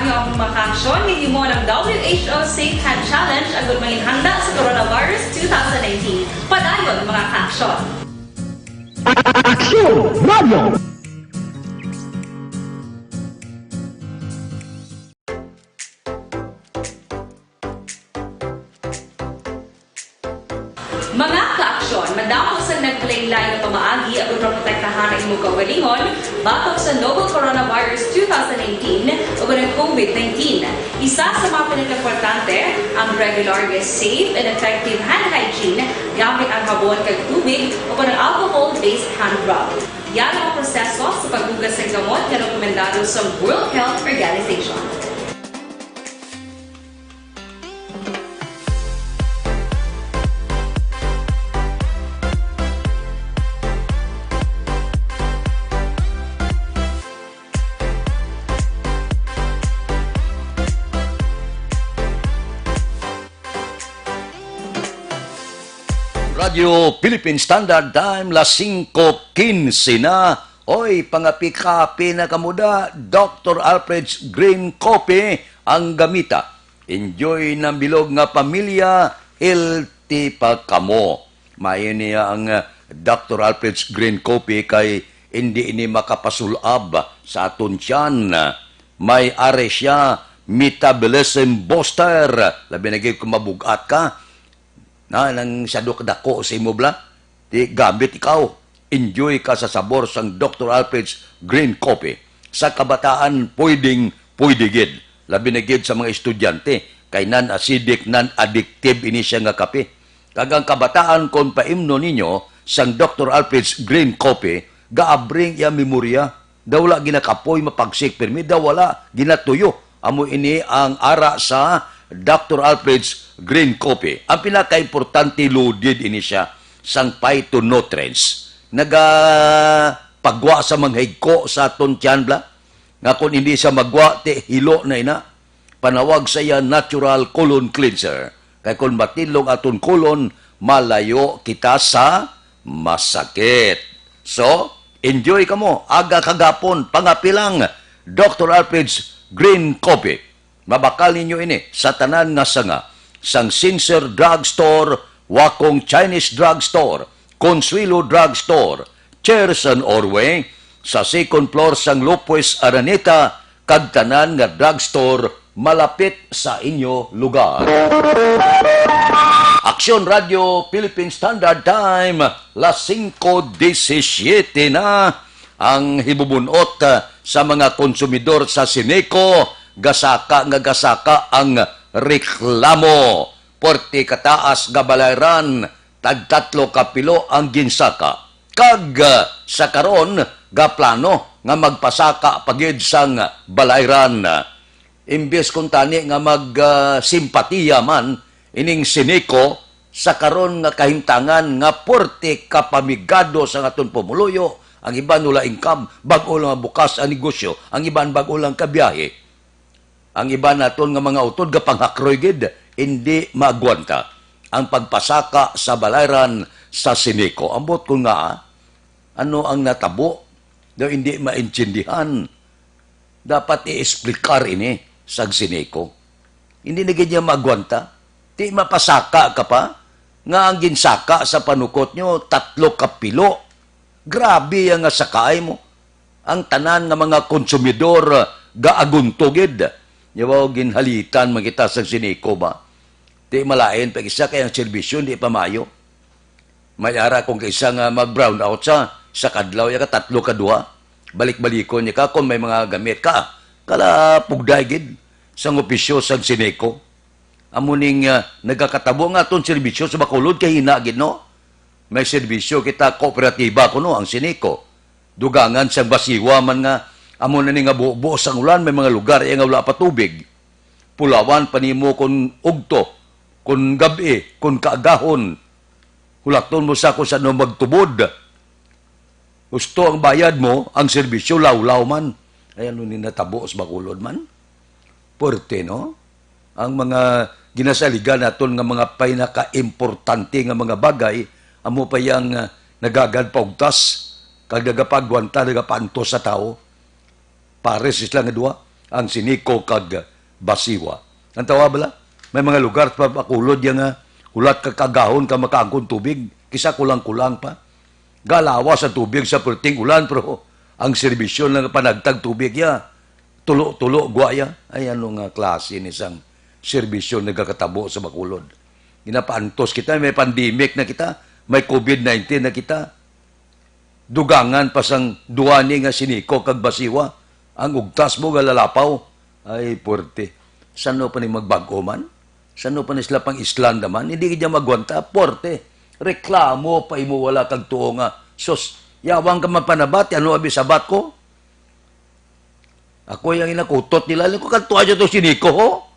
Ang mga kaaksyon, hinimo ang W H O Safe Hand Challenge agud mangin handa sa coronavirus two thousand nineteen. Padayon, mga kaaksyon. Aksyon Radio! Mga kaaksyon, madamo sang naglain-lain nga pamaagi agud maprotektahan ang imong kaugalingon batok sa novel coronavirus two thousand nineteen ug ang COVID nineteen. Isa sa mga pinakaimportante, ang regular nga safe and effective hand hygiene gamit ang habon kag tubig o ang alcohol-based hand rub. Yan ang proseso sa paghugas sa gamot nga rekomendado sa World Health Organization. Radyo Philippine Standard Time, las singko quince na. Oy, pangapi-kapi na kamo da, Doctor Alfred's Green Coffee ang gamita. Enjoy ng bilog nga pamilya, healthy pa kamo. Maayo niya ang, ah, Doctor Alfred's Green Coffee kay hindi ini makapasul-ab sa aton tiyan. May ari siya, metabolism booster. Labi na gyud kung mabug-at ka. Na, nang siya dako sa imo bala, di gamit ikaw. Enjoy ka sa sabor sang Doctor Alfred's Green Coffee. Sa kabataan, pwedeng pwede gid. Labi na gid sa mga estudyante, kay non-acidic, non-addictive ini siya nga kape. Kag ang kabataan, kon paimnon ninyo sang Doctor Alfred's Green Coffee, gaabring iya memorya. Daw wala ginakapoy, mapagsik pirmi, daw wala ginatuyo. Amo ini ang ara sa Doctor Alfred's Green Coffee. Ang pinakaimportante, loaded ini siya sang phytonutrients. Nagapagwa sa mga higko sa aton tiyan, bala. Nga kon hindi siya magwa, ti hilo na ina. Panawag sa iya natural colon cleanser. Kay kon matinlog aton colon, malayo kita sa masakit. So, enjoy kamo, aga kag hapon, pangapi lang, Doctor Alfred's Green Coffee. Mabakal ninyo ini sa tanan nga sanga, sang Sincere Drug Store, Wakong Chinese Drug Store, Consuelo Drug Store, Cherson Orway, sa second floor sang Lopez Araneta, kag tanan nga drugstore malapit sa inyo lugar. Aksyon Radio Philippine Standard Time, las singko disisiete na. Ang hibubun-ot, ah, sa mga konsumidor sa Sineco, gasaka nga gasaka ang reklamo. Puwerte kataas nga balayran, tagtatlo ka pilo ang ginsaka. Kag, ah, sa karon, gaplano nga magpasaka pa gid sang balayran. Imbes kuntani nga mag, ah, simpatiya man ining Sineco sa karon nga kahimtangan nga puwerte ka pamigado sang aton pumuluyo, ang iban wala income, bag-o lang bukas ang negosyo, ang iban bag-o lang kabiyahe. Ang iban naton nga mga utod gapanghakroy gid, indi maagwanta ang pagpasaka sa balayran sa Sineco. Ambot ko nga, ano ang natabo? Daw hindi maintindihan. Dapat i-explicar ini sa Sineco. Hindi na gid niya maagwanta. Ti mapasaka ka pa nga ang ginsaka sa panukot nyo tatlo ka pilo. Grabe ang nga sakaay mo. Ang tanan nga mga konsumidor, ah, gaagunto gid. Nya ba, ginhalitan man kita sa Sineco ba? Ti malain pa isa kay ang serbisyo di pa maayo. May ara kung kaisa nga mag-brown out sa, sa kadlaw, ya ka tatlo ka duha. Balik-balikon niya ka kung may mga gamit ka. Kala pugday gid sang opisyo sang Sineco. Amo ning, ah, nagakatabo nga aton serbisyo sa Bacolod kay hina gid, no? May serbisyo kita, kooperatiba kuno ang Sineco. Dugangan sang basiwa man nga amo na ni nga bubo sang ulan, may mga lugar iya nga wala pa tubig. Pulawan pa nimo kon ugto, kon gab-i, kon kaagahon. Hulaton mo sa kung saan mo magtubod. Husto ang bayad mo, ang serbisyo lawlaw man. Ay, ano ni natabo sa Bacolod man? Puwerte, no? Ang mga ginasaligan naton nga mga pinakaimportante nga mga bagay, amo pa yang, ah, nagagad paugtas, kag nagapagwanta, nagapaantos sa tawo. Pares sila nga duha. ang Sinico kag Basiwa. Ang tawa bala, may mga lugar pa Bacolod ya nga hulat ka kaagahon ka makaangkon tubig, kisa kulang-kulang pa. Galawa sa tubig sa perting ulan, pero ang serbisyo lang panagtag tubig ya, tulo-tulo gwa ya. Ay, ano nga klase ni sang serbisyo nagakatabo sa Bacolod? Ginapaantos kita, may pandemic na kita, may covid nineteen na kita. Dugangan pa sang duwa ni nga Sinico kag Basiwa ang ugtas mo nga lalapaw. Ay, puwerte. Sano pa ni magbag-o man? Sano pa ni sila pang Islanda man? Hindi gid magwanta. Puwerte. Reklamo pa imo wala kag tuo nga, "Sus, yawang ka mapanabati, ano abi sabat ko?" Ako yang inakutot nila, ko, "Kadtuan niyo to Sinico, ho?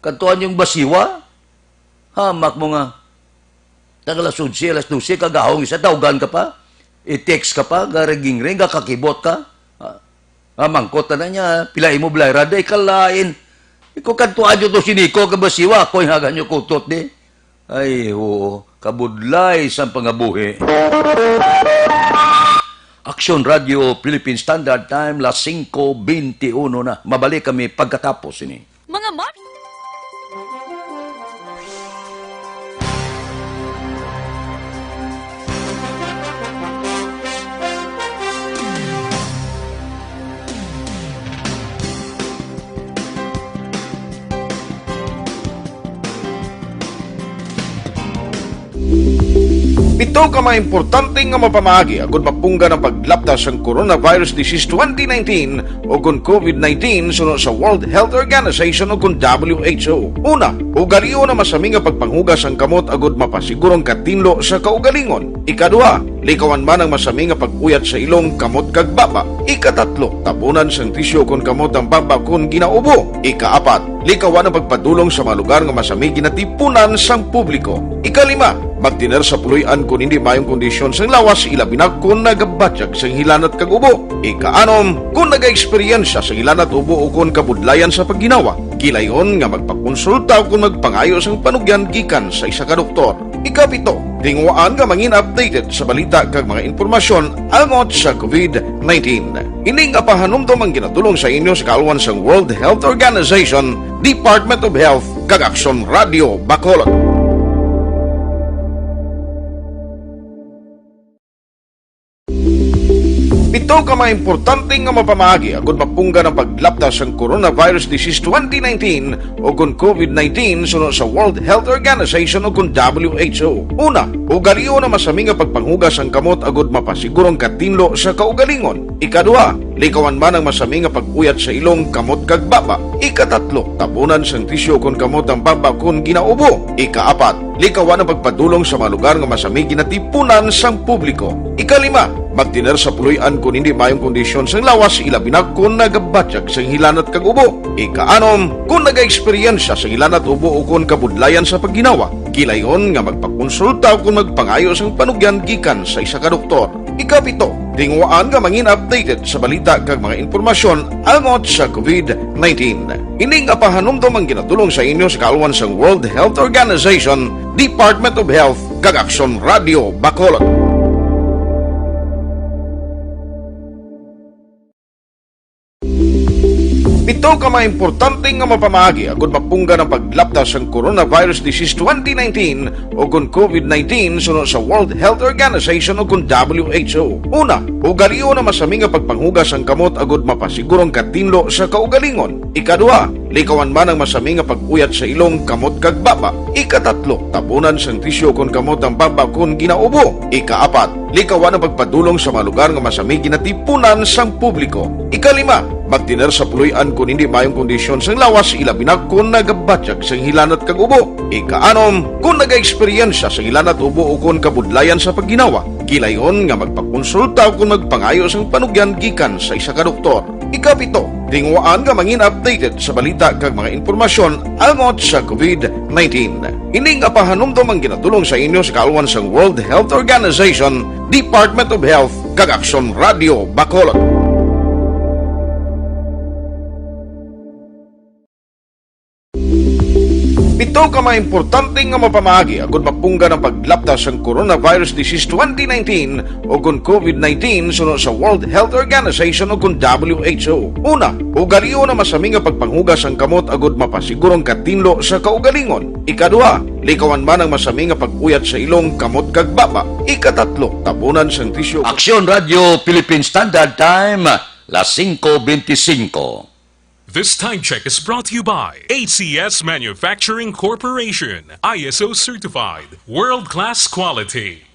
Kadtuan yung Basiwa?" Hamak mo nga. Tag alas onse, alas dose, kagahong isa, tawgan ka pa. I-text ka pa, garagingring, gakakibot ka. Ah, ah, mangkot na niya, "Pila imo balay ra, day kalain?" Iko, "Kadtuan niyo to Sinico kag Basiwa, ako yung hagan niyo kutot di." Ay, oo, kabudlay sang pangabuhi. Action Radio Philippine Standard Time, las singko bente uno na. Mabalik kami pagkatapos ini. Mga mar- Pito ka mga importante nga mapamaagi agud mapunggan ang paglapta sang coronavirus disease twenty nineteen o kon covid nineteen suno sa World Health Organization o kon W H O. Una, ugalion ang masami nga pagpanghugas sang kamot agud mapasiguro ang katinlo sa kaugalingon. Ikaduha, likawan man ang masami nga pag-uyat sa ilong, kamot, kag baba. Ikatatlo, tabunan sang tisyu kon kamot ang baba kon ginaubo. Ikaapat, likawan ang pagpadulong sa mga lugar nga masami ginatipunan sang publiko. Ikalima, magtener sa puloy-an kon hindi maayong kondisyon sang lawas, ilabi na kon nagabatyag sang hilanat kag ubo. Ikaanom, kon nagaeksperyensya sang hilanat, ubo, o kon kabudlayan sa pagginawa, gilayon nga magpakonsulta o kon magpangayo sang panugyan gikan sa isa ka doktor. Ikapito, tinguhaan nga mangin updated sa balita kag mga impormasyon angot sa covid nineteen. Ini nga pahanumdom ang ginatulong sa inyo sa kaalwan sang World Health Organization, Department of Health, kag Aksyon Radio Bacolod. Pito ka mga importante nga mapamaagi agud mapunggan ang paglapta sang coronavirus disease twenty nineteen o kon covid nineteen suno sa World Health Organization o kon W H O. Una, ugalion ang masami nga pagpanghugas sang kamot agud mapasiguro ang katinlo sa kaugalingon. Ikaduha, likawan man ang masami nga pag-uyat sa ilong, kamot, kag baba. Ikatatlo, tabunan sang tisyu kon kamot ang baba kon ginaubo. Ikaapat, likawan ang pagpadulong sa mga lugar nga masami ginatipunan sang publiko. Ikalima, magtener sa puloy-an kon hindi maayong kondisyon sang lawas, ilabi na kon nagabatyag sang hilanat kag ubo. Ikaanom, kon nagaeksperyensya sang hilanat, ubo, o kon kabudlayan sa pagginawa, gilayon nga magpakonsulta o kon magpangayo sang panugyan gikan sa isa ka doktor. Ikapito, tinguhaan nga mangin updated sa balita kag mga impormasyon angot sa covid nineteen. Ini nga pahanumdom ang ginatulong sa inyo sa kaalwan sang World Health Organization, Department of Health, kag Aksyon Radio Bacolod. Pito ka mga importante nga mapamaagi agud mapunggan ang paglapta sang coronavirus disease twenty nineteen o kon covid nineteen suno sa World Health Organization o kon W H O. Una, ugalion ang masami nga pagpanghugas sang kamot agud mapasiguro ang katinlo sa kaugalingon. Ikaduha, likawan man ang masami nga pag-uyat sa ilong, kamot, kag baba. Ikatatlo, tabunan sang tisyu kon kamot ang baba kon ginaubo. Ikaapat, likawan ang pagpadulong sa mga lugar nga masami ginatipunan sang publiko. Ikalima, magtener sa puloy-an kon hindi maayong kondisyon sang lawas, ilabi na kon nagabatyag sang hilanat kag ubo. Ikaanom, kon nagaeksperyensya sang hilanat, ubo, o kon kabudlayan sa pagginawa, gilayon nga magpakonsulta o kon magpangayo sang panugyan gikan sa isa ka doktor. Ikapito, tinguhaan nga mangin updated sa balita kag mga impormasyon angot sa covid nineteen. Ini nga pahanumdom ang ginatulong sa inyo sa kaalwan sang World Health Organization, Department of Health, kag Aksyon Radio Bacolod. Ito ka mga importante nga mapamaagi agud mapunggan ang paglapta sang coronavirus disease twenty nineteen o kon covid nineteen suno sa World Health Organization o kon W H O. Una, ugalion ang masami nga pagpanghugas sang kamot agud mapasiguro ang katinlo sa kaugalingon. Ikaduha, likawan man ang masami nga pag-uyat sa ilong, kamot kag baba. Ikatatlo, tabunan sang tisyu. Aksyon Radyo Philippine Standard Time, las singko benti singko. This time check is brought to you by A C S Manufacturing Corporation, I S O certified, world-class quality.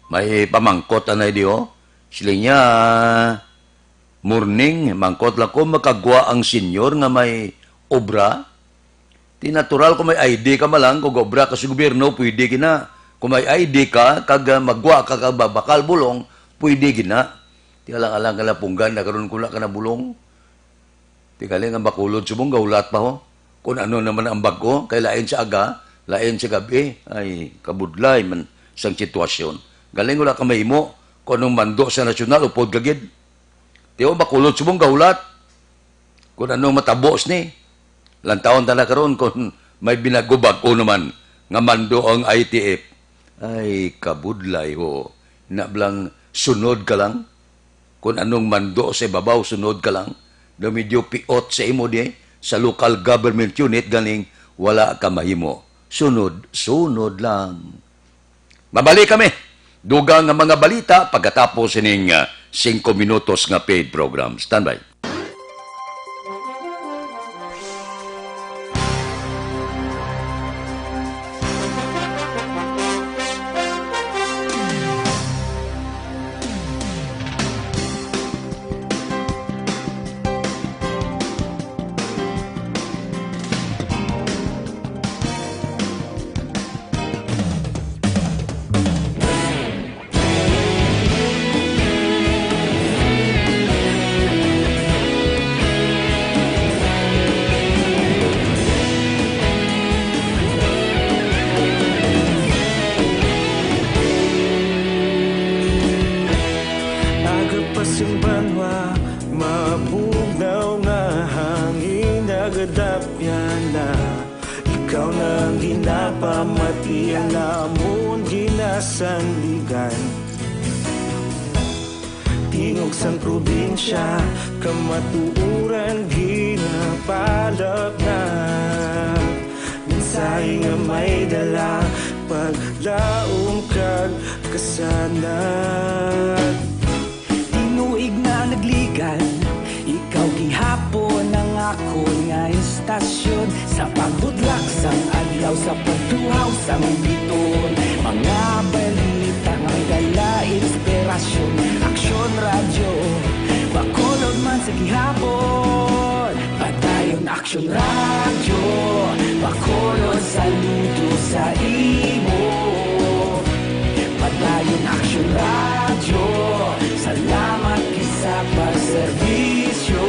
May pamangkot anay di, oh. Sila niya, morning, mangkot lang ko, makagwa ang senior nga may obra. Di natural kung may I D ka man lang, kung obra ka sa gobyerno, pwede gina. Kung may I D ka, kag, ah, magwa ka, kag babakal bulong, pwede gina. Di alang-alang ka na punggan na karon kung wala ka na bulong. Tingali nga Bacolod subong gahulat pa, ho. Kung ano naman ang bag-o, kay lain sa aga, lain sa gabi. Ay, kabudlay man sang sitwasyon. Galing wala ka mahimo kung anong mando sa nasyonal, upod ka gid. Di ho, Bacolod subong gahulat kung anong matabo sini. Lantawon ta na karon kung may binago-bag-o naman nga mando ang I T F. Ay, kabudlay, ho. Na blang sunod ka lang? Kung anong mando sa ibabaw, sunod ka lang. Daw medyo piot sa imo di, sa local government unit, ganing wala ka mahimo. Sunod, sunod lang. Mabalik kami. Dugang nga mga balita pagkatapos sining, ah, singko minutos nga paid program. Standby. Aga pa sing banwa, mabugnaw nga hangin nagadapyan na. Ikaw na ang ginapamati, ang amon ginasandigan. Tingog sang probinsya, kamatuoran ginapalapnag. Mensahe nga may dala, paglaom kag kasanag. Tinuig na nagligan, ikaw gihapon ang akon nga istasyon. Sa pagbutlak sang adlaw, sa pagtuhaw sang biton, mga balita nga may dala inspirasyon. Aksyon Radyo, Bacolod man sa gihapon. Padayon Aksyon Radyo, Bacolod, saludo sa imo. Padayon Aksyon Radyo, salamat gid sa pagserbisyo.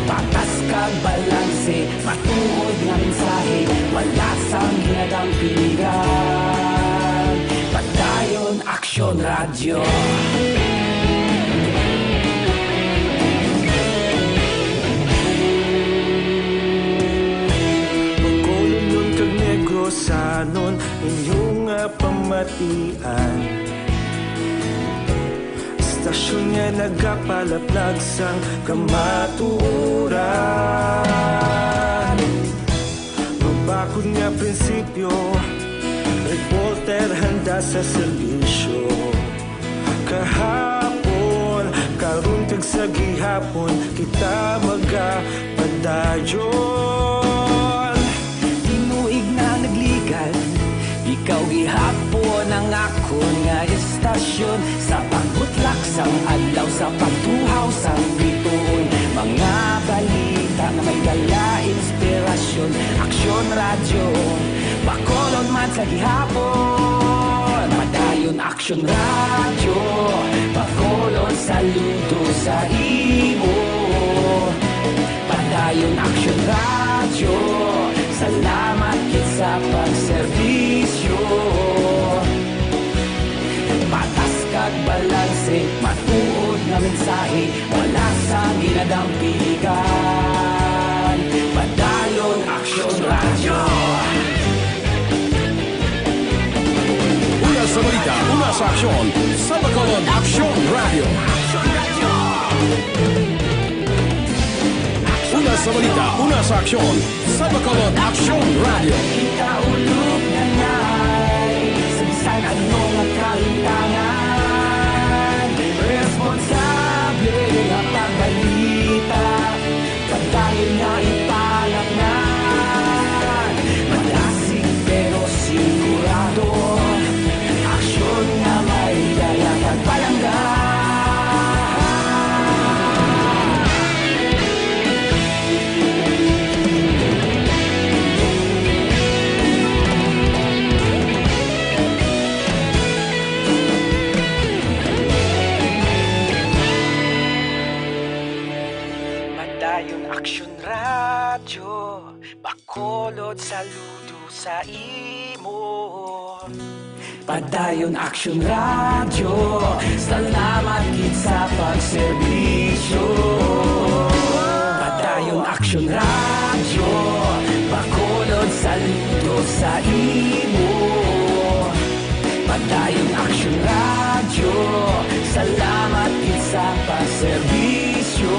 Patas kag balanse, matuod nga mensahe, wala sang ginadampigan. Padayon Aksyon Radyo. Bacolodnon kag Negrosanon, inyo nga pamatian. Istasyon nga nagapalaplag sang kamatuoran. Mabakod nga prinsipyo, reporter handa sa serbisyo. Kahapon, karon kag sa gihapon, kita magapadayon. Tinuig na nagligan, ikaw gihapon ang akon nga istasyon. Sa pagbutlak sang adlaw, sa pagtuhaw sang bituon, mga balita nga may dala inspirasyon. Aksyon Radyo, Bacolod man sa gihapon. Padayon Aksyon Radyo, Bacolod, saludo sa imo. Padayon Aksyon Radyo, salamat gid sa pagserbisyo. Patas kag balanse, matuod nga mensahe, wala sang ginadampigan. Padayon Aksyon sa Bacolod, Aksyon Radio. Una sa balita, una sa aksyon sa Bacolod, Aksyon Radio. Ikaulog na ngay sa bisan ano nga kalimtangan. Responsable nga pagbalita. Padayon nga ipalaknad, malasig pero sigurado. Aksyon nga may dala kag palangga. Padayon Aksyon Radyo, Bacolod, saludo sa imo. Padayon Aksyon Radyo, salamat gid sa pagserbisyo. Padayon Aksyon Radyo, Bacolod, saludo sa imo. Padayon Aksyon Radyo, salamat gid sa pagserbisyo.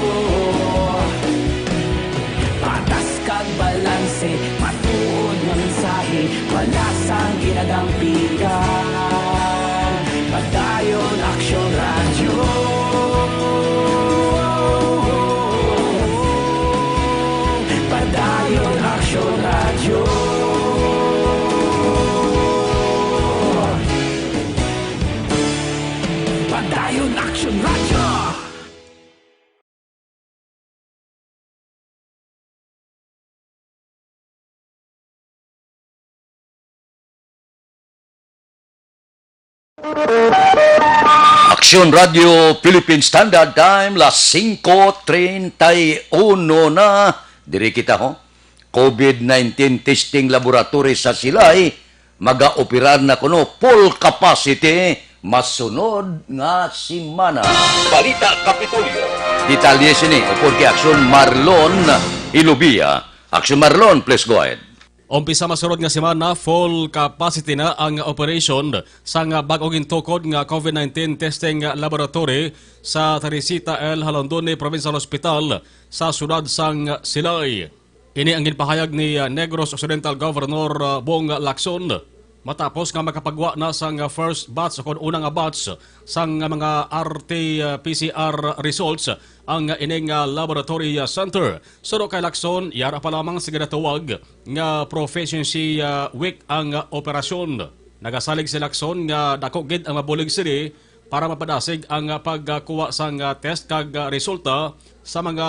Patas kag balanse, matuod nga mensahe, wala sang ginadampigan. Padayon Aksyon Radyo. Padayon Aksyon Radyo. Padayon Aksyon Radyo. Aksyon Radio Philippine Standard Time, las singko treinta y uno na. Diri kita, ho. covid nineteen testing laboratory sa Silay, magaoperar na kuno full capacity masunod nga semana. Balita Kapitolyo. Detalye sini upod kay Aksyon Marlon Ilubia. Aksyon Marlon, please go ahead. Umpisa masunod nga semana, full capacity na ang operation sang bag-o gintukod nga covid nineteen testing laboratory sa Teresita L. Jalondone Provincial Hospital sa siyudad sang Silay. Ini ang ginpahayag ni, ah, Negros Occidental Governor, ah, Bong Lacson, matapos nga makapagwa na sang, ah, first batch o kon una nga batch sang, ah, mga R T P C R results ang, ah, ining, ah, laboratory, ah, center. Suno kay Lacson, yara pa lamang sa ginatawag nga proficiency, ah, week ang, ah, operasyon. Nagasalig si Lacson nga dako gid ang mabulig sini para mapadasig ang, ah, pagkuha sang, ah, test kag, ah, resulta sa mga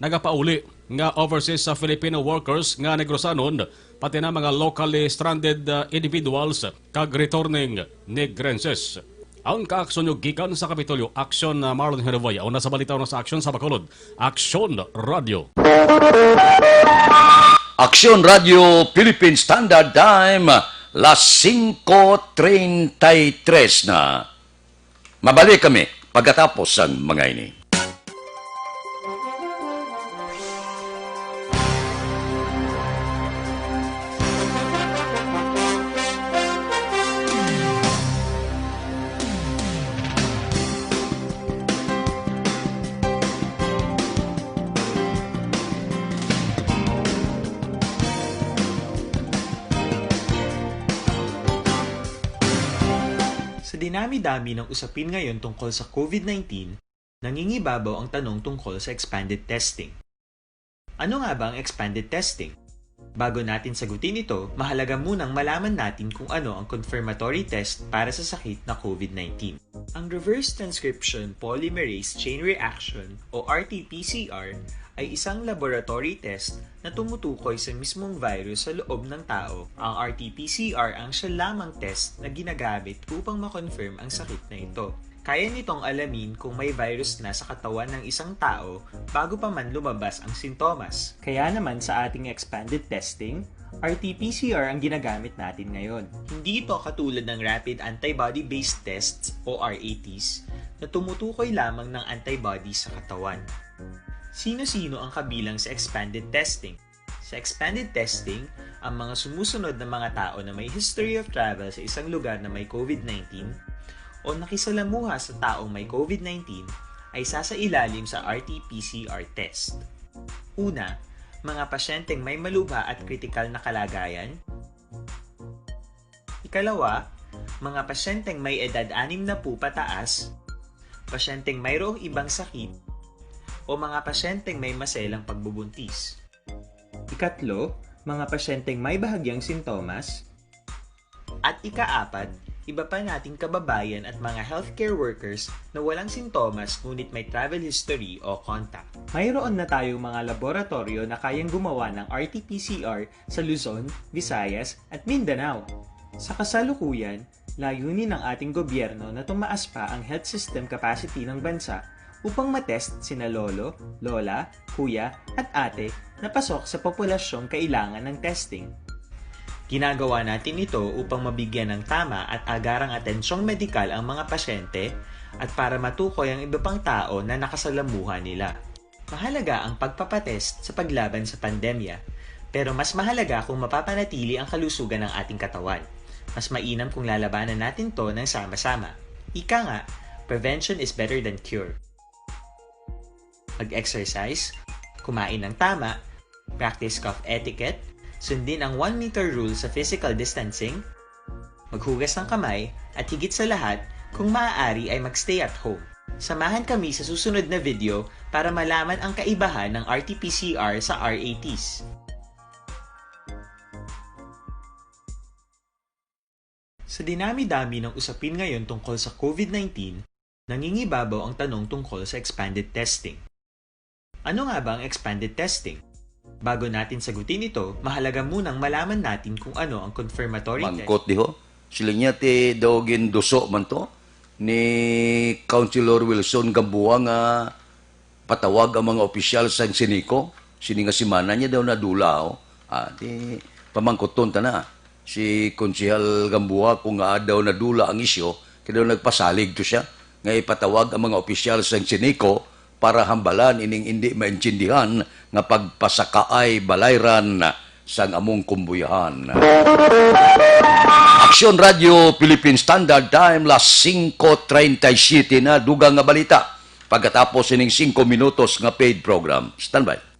nagapauli nga overseas sa Filipino workers nga Negrosanon, pati na mga locally stranded, uh, individuals kag returning Negrenses. Ang kaaksyon nyo gikan sa Kapitolyo, Aksyon, uh, Marlon Herevaya. Una sa balita, una sa aksyon sa Bacolod, Aksyon Radio. Aksyon Radio Philippine Standard Time, las singko treinta y tres na. Mabalik kami pagkatapos sang mga ini. Sa dinami-dami ng usapin ngayon tungkol sa covid nineteen, nangingibabaw ang tanong tungkol sa expanded testing. Ano nga ba ang expanded testing? Bago natin sagutin ito, mahalaga munang malaman natin kung ano ang confirmatory test para sa sakit na covid nineteen. Ang reverse transcription polymerase chain reaction o R T P C R ay isang laboratory test na tumutukoy sa mismong virus sa loob ng tao. Ang R T P C R ang siya lamang test na ginagamit upang ma-confirm ang sakit na ito. Kaya nitong alamin kung may virus na sa katawan ng isang tao bago pa man lumabas ang sintomas. Kaya naman sa ating expanded testing, R T P C R ang ginagamit natin ngayon. Hindi ito katulad ng rapid antibody-based tests o R A Ts na tumutukoy lamang ng antibody sa katawan. Sino-sino ang kabilang sa expanded testing? Sa expanded testing, ang mga sumusunod na mga tao na may history of travel sa isang lugar na may covid nineteen, o nakisalamuha sa taong may COVID nineteen ay sasailalim sa R T P C R test. Una, mga pasyenteng may malubha at kritikal na kalagayan. Ikalawa, mga pasyenteng may edad anim na po pataas, pasyenteng mayroong ibang sakit, o mga pasyenteng may maselang pagbubuntis. Ikatlo, mga pasyenteng may bahagyang sintomas. At ikaapat, iba pa nating kababayan at mga healthcare workers na walang sintomas ngunit may travel history o contact. Mayroon na tayong mga laboratoryo na kayang gumawa ng R T P C R sa Luzon, Visayas, at Mindanao. Sa kasalukuyan, layunin ng ating gobyerno na tumaas pa ang health system capacity ng bansa upang matest sina lolo, lola, kuya, at ate na pasok sa populasyong kailangan ng testing. Ginagawa natin ito upang mabigyan ng tama at agarang atensyong medikal ang mga pasyente at para matukoy ang iba pang tao na nakasalamuha nila. Mahalaga ang pagpapatest sa paglaban sa pandemya, pero mas mahalaga kung mapapanatili ang kalusugan ng ating katawan. Mas mainam kung lalabanan natin 'to ng sama-sama. Ika nga, prevention is better than cure. Mag-exercise, kumain ng tama, practice cough etiquette, sundin ang one meter rule sa physical distancing, maghugas ng kamay, at higit sa lahat, kung maaari ay mag-stay at home. Samahan kami sa susunod na video para malaman ang kaibahan ng R T P C R sa R A Ts. Sa dinami-dami ng usapin ngayon tungkol sa COVID nineteen, nangingibabaw ang tanong tungkol sa expanded testing. Ano nga ba ang expanded testing? Bago natin sagutin ito, mahalaga munang malaman natin kung ano ang confirmatory test. Mangkot diho? Sila niya ti daw ginduso man to ni Councilor Wilson Gamboa nga patawag ang mga opisyal sang Sinico. Sini nga semana niya daw nadula, oh. Ah, di, pamangkuton ta na. Si Konsehal Gamboa, kung nga daw nadula ang isyu, kaya daw nagpasalig to siya nga ipatawag ang mga opisyal sang Sinico para hambalan ining indi maintindihan nga pagpasakaay balayran sang among kumbuyahan. Aksyon Radio Philippine Standard Time, las singko treinta y siete na, dugang nga balita. Pagkatapos sining singko minutos nga paid program. Standby.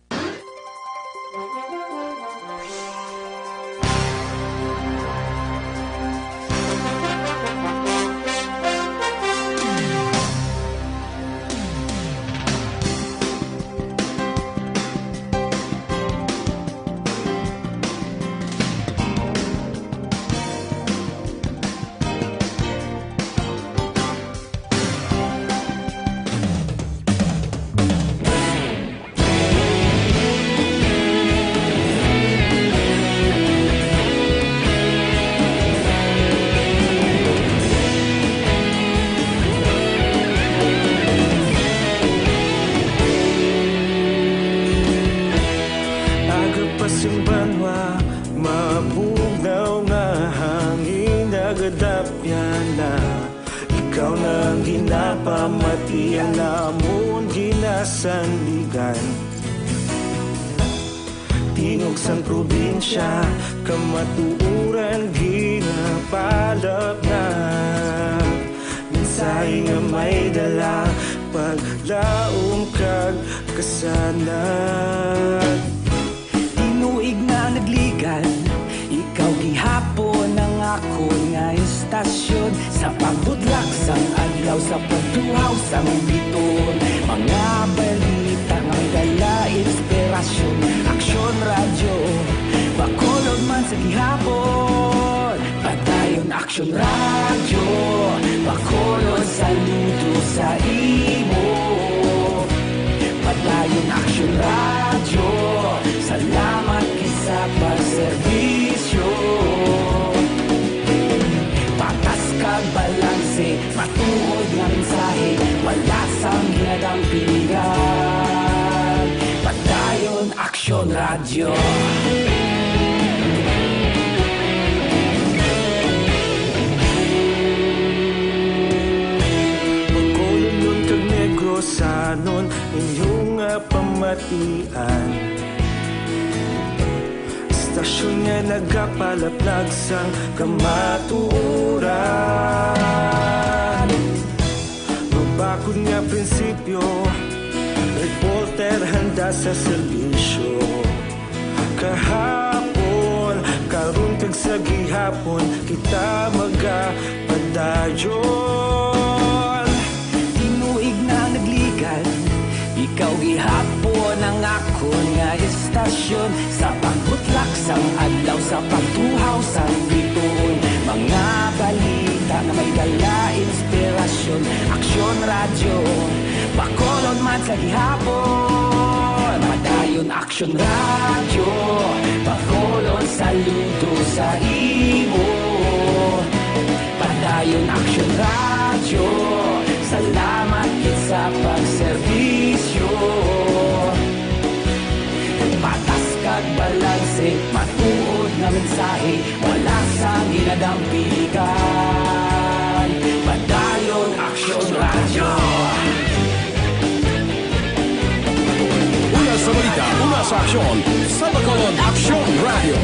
Aga pa sing banwa, mabugnaw nga hangin nagadapyan na. Ikaw na ang ginapamati, ang amon ginasandigan. Tingog sang probinsya, kamatuoran ginapalapnag. Mensahe nga may dala, paglaom kag kasanag. Tinuig nga nagligan, ikaw gihapon ang akon nga istasyon. Sa pagbudlak sang adlaw, sa pagtuhaw sang biton, mga balita nga may dala inspirasyon. Aksyon Radyo, Bacolod man sa gihapon. Padayon Aksyon Radyo, Bacolod, saludo sa imo. Padayon Aksyon Radyo, salamat gid sa pagserbisyo. Patas kag balanse, matuod nga mensahe, wala sang ginadampingan. Padayon Aksyon Radyo. Bacolodnon kag Negrosanon, inyo nga pamatian. Istasyon nga nagapalaplag sang kamatuoran. Bakod nga prinsipyo, reporter handa sa serbisyo. Kahapon, karon kag sa gihapon, kita magapadayon. Tinuig na nagligad, ikaw gihapon ang akon nga istasyon. Sa pagbutlak sang adlaw, sa pagtuhaw sang bituon, mga balita nga may dala inspirasyon. Aksyon Radyo, Bacolod man sa gihapon. Padayon Aksyon Radyo, Bacolod saludo sa imo. Padayon Aksyon Radyo, salamat gid sa pagserbisyo. Patas kag balanse, matuod nga mensahe, wala sang ginadampigan. Padayon Aksyon Radyo. Una sa balita, una sa aksyon, sa Bacolod Aksyon Radyo.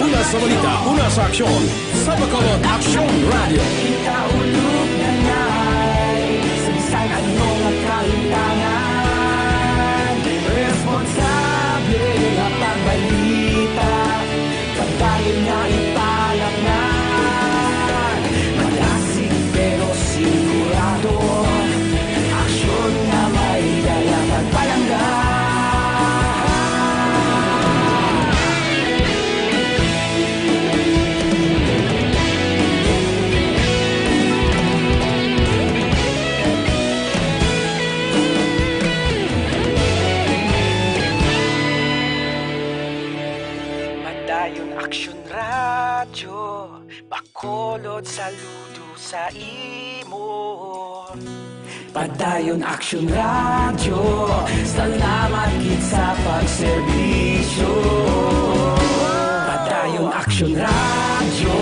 Una sa balita, una sa aksyon, sa Bacolod Aksyon Radyo. Kita ulog na ngay, sa bisan ano nga kalimtangan, responsable nga pagbalita. Padayon nga ipalaknag, madasig pero sigurado. Aksyon nga may dala pagpalangga. Padayon Aksyon Radyo, Bacolod saludo sa imo. Padayon Aksyon Radyo, salamat gid sa pagserbisyo. Padayon Aksyon Radyo,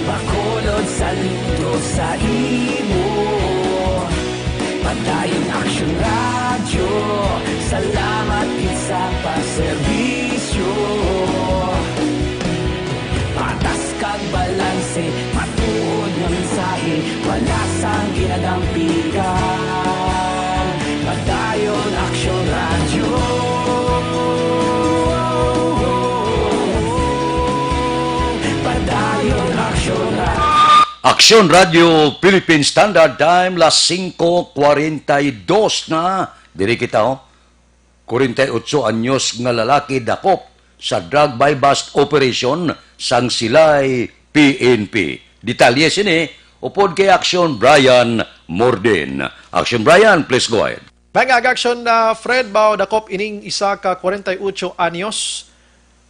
Bacolod saludo sa imo. Padayon Aksyon Radyo, salamat gid sa pagserbisyo. Patas kag balanse, matuod nga mensahe, wala sang ginadampigan. Padayon Aksyon Radyo. Padayon Aksyon Radyo. Aksyon Radyo Philippine Standard Time, las singko kwarenta y dos na. Diri kita, oh. Kwarenta y otso anyos nga lalaki dakop sa drug buy-bust operation sang Silay P N P. Detalye sini upod kay Aksyon Brian Morden. Aksyon Brian, please go ahead. Mga Aksyon, ah, Fred, bao dakop ining isa ka kwarenta y otso anyos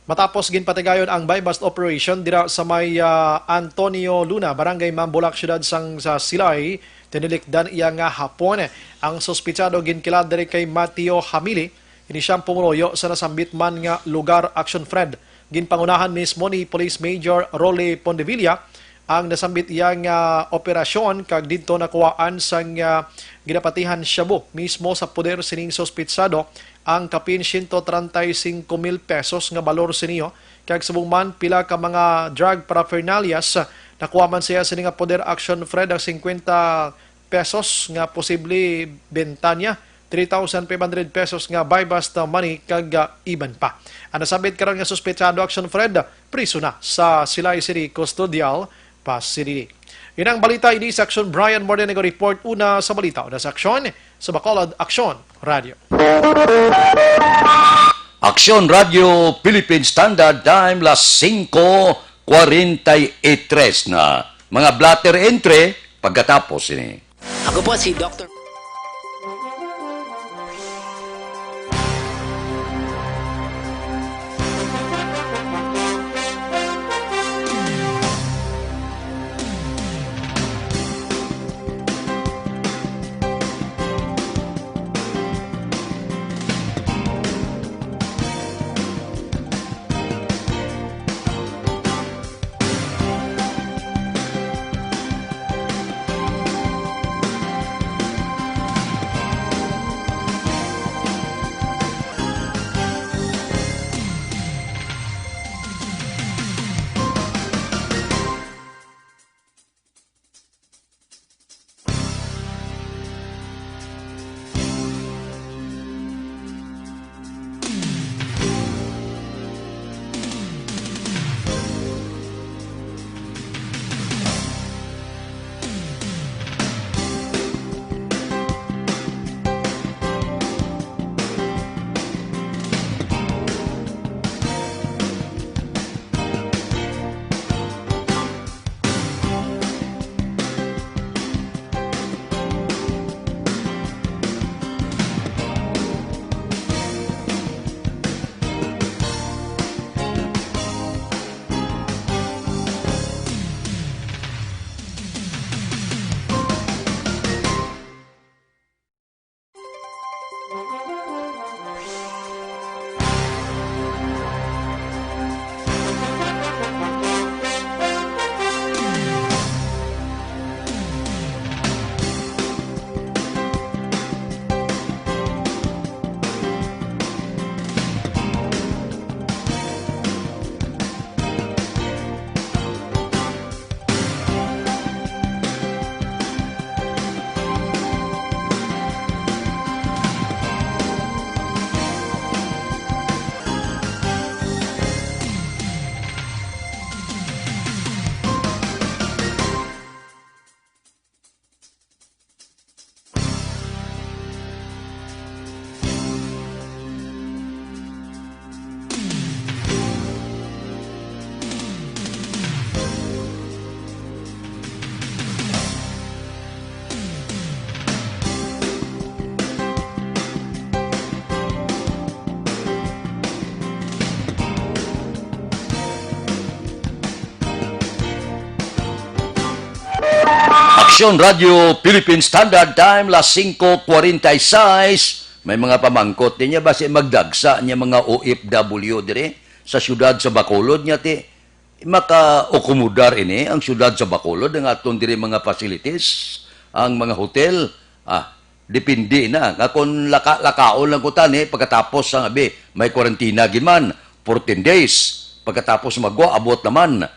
matapos ginpatigayon ang buy-bust operation dira sa may, ah, Antonio Luna, Barangay Mambulak, siyudad sang sa Silay, tinilikdan iya nga hapon. Ang suspitsado ginkilala diri kay Mateo Hamili, ini siyang pumuluyo sa nasambit man nga lugar, Aksyon Fred. Ginpangunahan mismo ni Police Major Rolly Pondevilla ang nasambit iya nga operasyon, kag didto nakuhaan sang, ah, ginapatihan shabu mismo sa poder sining suspitsado ang kapin siyento treinta y cinco mil pesos nga balor sini, kag subong man pila ka mga drug paraphernalias. Nakuha man siya sini nga poder, Aksyon Fred, ang singkwenta pesos nga posible benta niya, three thousand five hundred pesos nga buy-bust money, kag, ah, iban pa. Ang nasambit karon nga suspetsado, Aksyon Fred, priso na sa Silay City Custodial Facility. Yun ang balita ini sa Aksyon. Brian Morden nag-report una sa balita, una sa Aksyon, sa Bacolod Aksyon Radio. Aksyon Radio Philippine Standard Time, las singko kwarenta y tres na. Mga blotter entry pagkatapos ini. Ako po si Doktor Radyo Philippine Standard Time, las singko kwarenta y seis. May mga pamangkot din niya, basi magdagsa niya mga O F W dire sa siyudad sa Bacolod niya, ti, makaakomodar ini ang siyudad sa Bacolod, ang aton diri mga facilities, ang mga hotel. Ah, depende na nga kung laka-lakaon lang ko tani pagkatapos ang abi, may kwarantina gid man, fourteen days. Pagkatapos magwa, abot naman.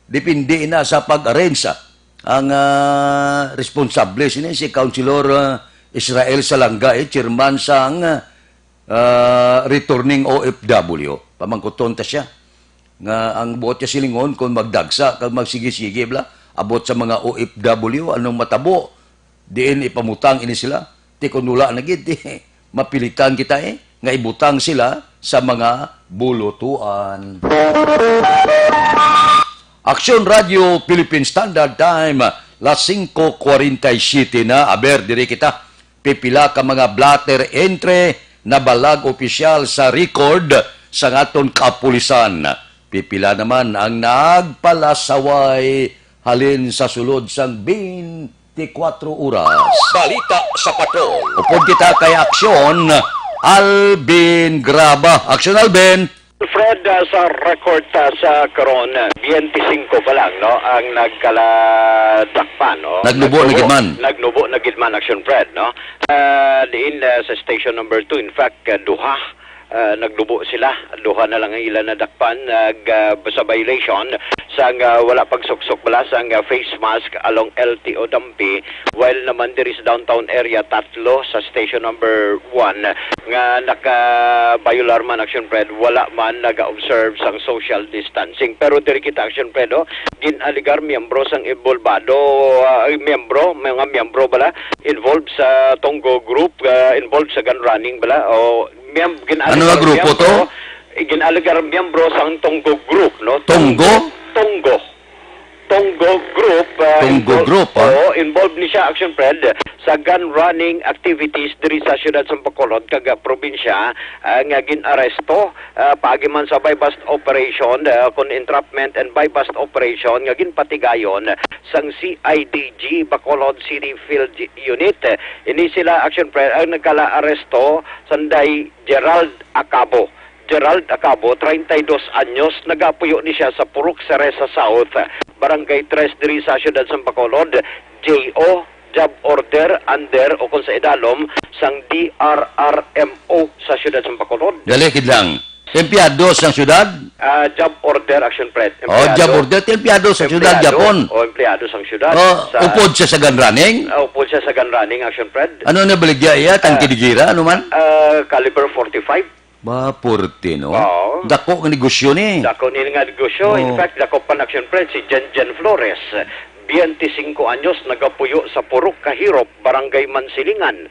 Depende na sa pag-arrange, ah, ang, ah, responsable sini si Councilor, ah, Israel Salanga, eh, chairman sang, ah, returning O F W. Pamangkuton ta siya nga ang buot niya silingon kung magdagsa kag magsigi-sige bala abot sa mga O F W, anong matabo? Diin ipamutang ini sila? Ti kun wala na gid, ti mapilitan kita, eh, nga ibutang sila sa mga bulutuan. Aksyon Radio Philippine Standard Time, las singko kwarenta y siyete na. Aber, diri kita. Pipila ka mga blotter entry nabalag opisyal sa record sa aton kapulisan. Pipila naman ang nagpalasaway halin sa sulod sang twenty-four oras. Balita sa Patrol. Upod kita kay Aksyon, Alvin Graba. Aksyon, Alvin. Fred, ah, sa record, ah, sa karon, ah, twenty-five pa lang, no, ang nagkaladakpan, no? Nagnubo na gid man. Nagnubo na gid man, Action Fred, no? Ah, diin, ah, sa station number two, in fact, ah, duha, ah, nagnubo sila. Duha na lang ang ila nadakpan. Nag, ah, sa violation sang, ah, wala pagsuksok bala sang, ah, face mask along L T O Dampi, while naman diri sa downtown area, tatlo sa station number one nga naka-violar man, Action Fred, wala man naga-observe sang social distancing. Pero diri kita, Action Fred, oh, gin-alegar miyembro sang involbado, ah, miyembro, mga miyembro bala, involved sa Tonggo Group, ah, involved sa gun running bala, o miyem-, gin-alegar Ano nga grupo to? miyembro, eh, gin-alegar miyembro sang Tonggo Group, no? Tonggo? Tonggo. Tonggo Group, ah, Tonggo invol-, Group, ah? Oo, involved ni siya, Action Fred, sa gun running activities diri sa siyudad sa Bacolod kag, ah, probinsya, ah, nga gin-aresto, ah, paagi man sa buy-bust operation, ah, kon entrapment and buy-bust operation nga ginpatigayon sang C I D G Bacolod City Field Unit. Ini sila, Action Fred, ang nagkala-aresto sanday Gerald Acabo. Gerald Acabo, treinta y dos anyos, nagapuyo ni siya sa Purok Cereza South, Barangay Tres diri sa siyudad sang Bacolod. J O, job order under o kung sa idalom sang D R R M O sa siyudad sang Bacolod. Dali, kid lang. Empleyado sang siyudad? Ah, job order, Action Fred. Oh, Empleyado. job order. Empleyado sa siyudad, Empleyado. Japon. O, empleyado sang siyudad. Oh, Sa upod siya sa gun running? Ah, upod siya sa gun running, Action Fred. Ano na baligya iya? Tangke Ah. de gira? Ano man? Ah, caliber forty-five. Ba, porte, no? Oo. Dako nga negosyo ni. Dako ni nga negosyo. In Oo. fact, dako pa na, Action Fred, si Jen Jen Flores, twenty-cinco anyos, nagapuyo sa Purok Kahirop, Barangay Mansilingan.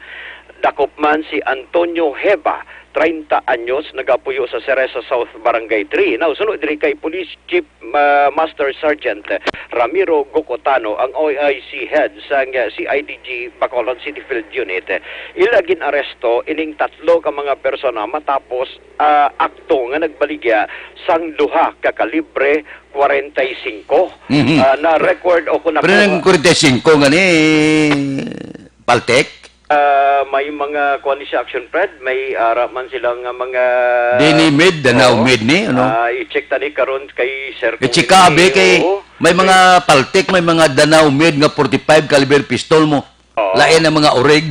Dako man si Antonio Heba, treinta anyos, nagapuyo sa Cereza South, Barangay three. Now, suno diri kay Police Chief, ah, Master Sergeant Ramiro Gocotano, ang O I C head sang C I D G Bacolod City Field Unit. Ila gin-aresto ining tatlo ka mga persona matapos, ah, akto nga nagbaligya sang duha ka kalibre kwarenta y singko. Mhm. Ah, na-record o kung Pero nakuha ang kwarenta y singko nga ni Paltek? Ah, may mga kuwan ni siya, Action Fred, may ara man sila nga mga Dini mid, Danao Oo. mid ni, ano? Ah, i-check tani karon kay Sir kung I-check ka, abi, kay Oo. may mga Paltek, may mga Danao mid nga forty-five caliber pistol mo. Oo. Lain ang mga orig.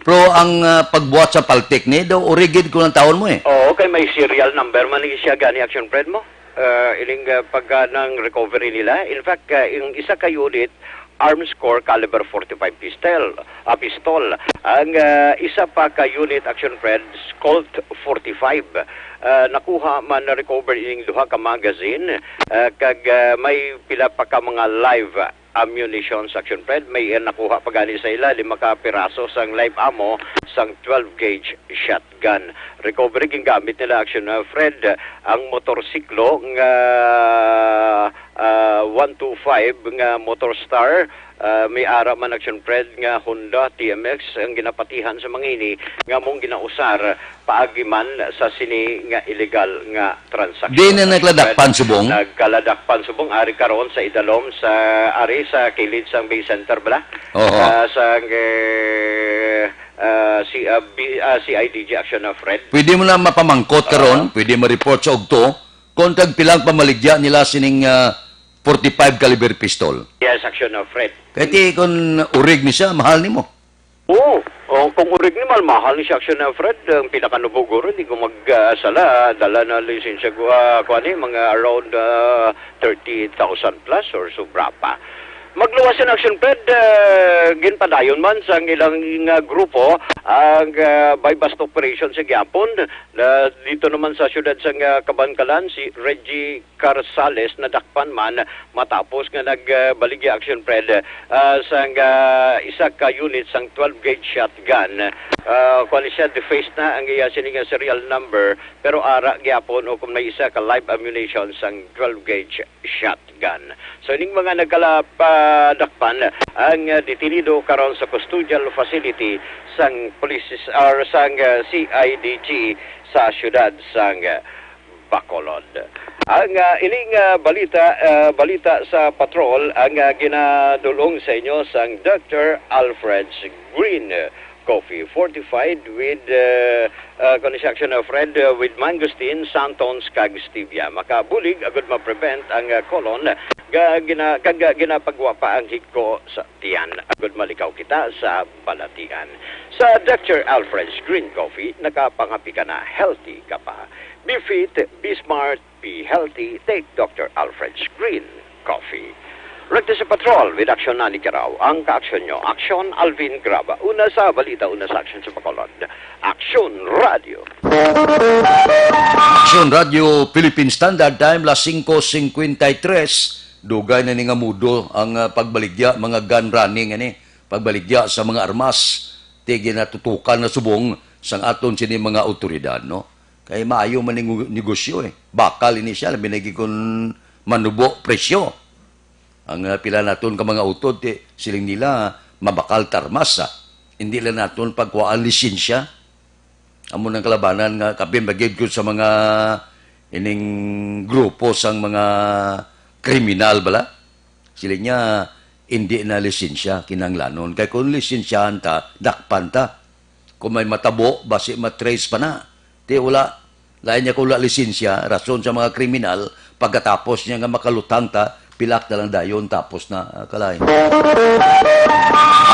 Pero ang, ah, pagbuhat sa Paltek ni, daw origid ko ng taon mo eh. Oo, kay may serial number man ni siya gani, Action Fred, mo. Ah, ining, ah, pagka ng recovery nila. In fact, ah, yung isa ka unit, arms core caliber forty-five pistol, ah, pistol. Ang, ah, isa pa ka unit, Action Fred, Colt forty-five. Ah, nakuha man, na-recover ining duha ka magazine, ah, kag, ah, may pila pa ka mga live ammunition sa Action Fred. May, eh, nakuha pa gani sa ila, lima ka piraso sang live ammo sang twelve gauge shotgun. Recovery, gingamit nila, Action, uh, Fred, ang motorsiklo nga, uh, one two five nga Motor Star, Ah, may ara man, Action Fred, nga Honda T M X ang ginapatihan sa mga ini nga among ginausar paagi man sa sini nga illegal nga transaksyon. Di na nagladakpan subong? Nagkaladakpan subong ari karon sa idalom sa, ari sa kilid sang Bay Center bala. Oho. Ah, sang, eh, ah, si, ah, B-, ah, C I D G, Action Fred. Pwede mo na mapamangkot karon, Oo. Pwede ma-report sa ugto kung tagpilang pamaligya nila sining, ah, forty-five caliber pistol. Yes, Action Fred. Kay ti kung urig ni siya, mahal nimo. Oo. Oh, kung original, mahal ni siya, Action Fred. Ang pinakanubo guro, di ko mag, ah, sala, dala na lisensya ko, ah, kuwan eh, mga around, ah, thirty thousand plus or sobra pa. Magluwas ang Action Fred, ah, ginpadayon man sa ilang, ah, grupo ang, ah, buy-bust operation sa gihapon. Na dito naman sa siyudad sa, ah, Kabankalan, si Reggie Carsales nadakpan man matapos nga nagbaligya, Action Fred, ah, sang, ah, isa ka unit sang twelve gauge shotgun. Ah, kuwan siya, defaced na ang iya sini nga serial number, pero ara gyapon o kung may isa ka live ammunition sang twelve gauge shotgun. So, ining mga nagkalapadakpan ang, ah, detenido karon sa custodial facility sang police or sang, ah, C I D G sa siyudad sang, ah, Bacolod. Ang, ah, ining, ah, balita, ah, balita sa patrol ang, ah, ginadulong sa inyo sang Doctor Alfred's Green Coffee fortified with, ah, ah, kuwan siya, Action Fred, ah, with mangosteen, xanthons, kag stevia. Makabulig agud ma-prevent ang, ah, colon ga, gina, kag, ah, ginapagwapa ang higko sa tiyan agud malikaw kita sa balatian. Sa Doctor Alfred's Green Coffee, nakapangapi ka na, healthy ka pa. Be fit, be smart, be healthy. Take Doctor Alfred's Green Coffee. Recto sa Patrol with Action Nani Karaw. Ang kaaksyon nyo, Action Alvin Graba. Una sa balita, una sa aksyon sa Bacolod. Action Radio. Action Radio Philippine Standard Time, las singko singkwenta y tres. Dugay na ni nga mudo ang, ah, pagbaligya, mga gun running, ani, pagbaligya sa mga armas. Ti ginatutukan na subong sang aton sini mga awtoridad, no? Kay maayo man ning negosyo, eh. Bakal ini siya, labi na gid kon manubo presyo. Ang, ah, pila naton ka mga utod, ti, siling nila, mabakal ta armas, ah. Hindi lang naton pagkuhaan lisensya. Amo nang kalabanan nga kapin ba gid ko sa mga ining grupo sang mga kriminal bala. Siling niya, hindi na lisensya kinahanglanon. Kay kung lisensyahan ta, dakpan ta. Kung may matabo, basi matrace pa na. Ti wala, lain niya kung wala lisensya, rason sa mga kriminal, pagkatapos niya nga makalutang ta, pilak na lang dayon, tapos na, ah, kalay.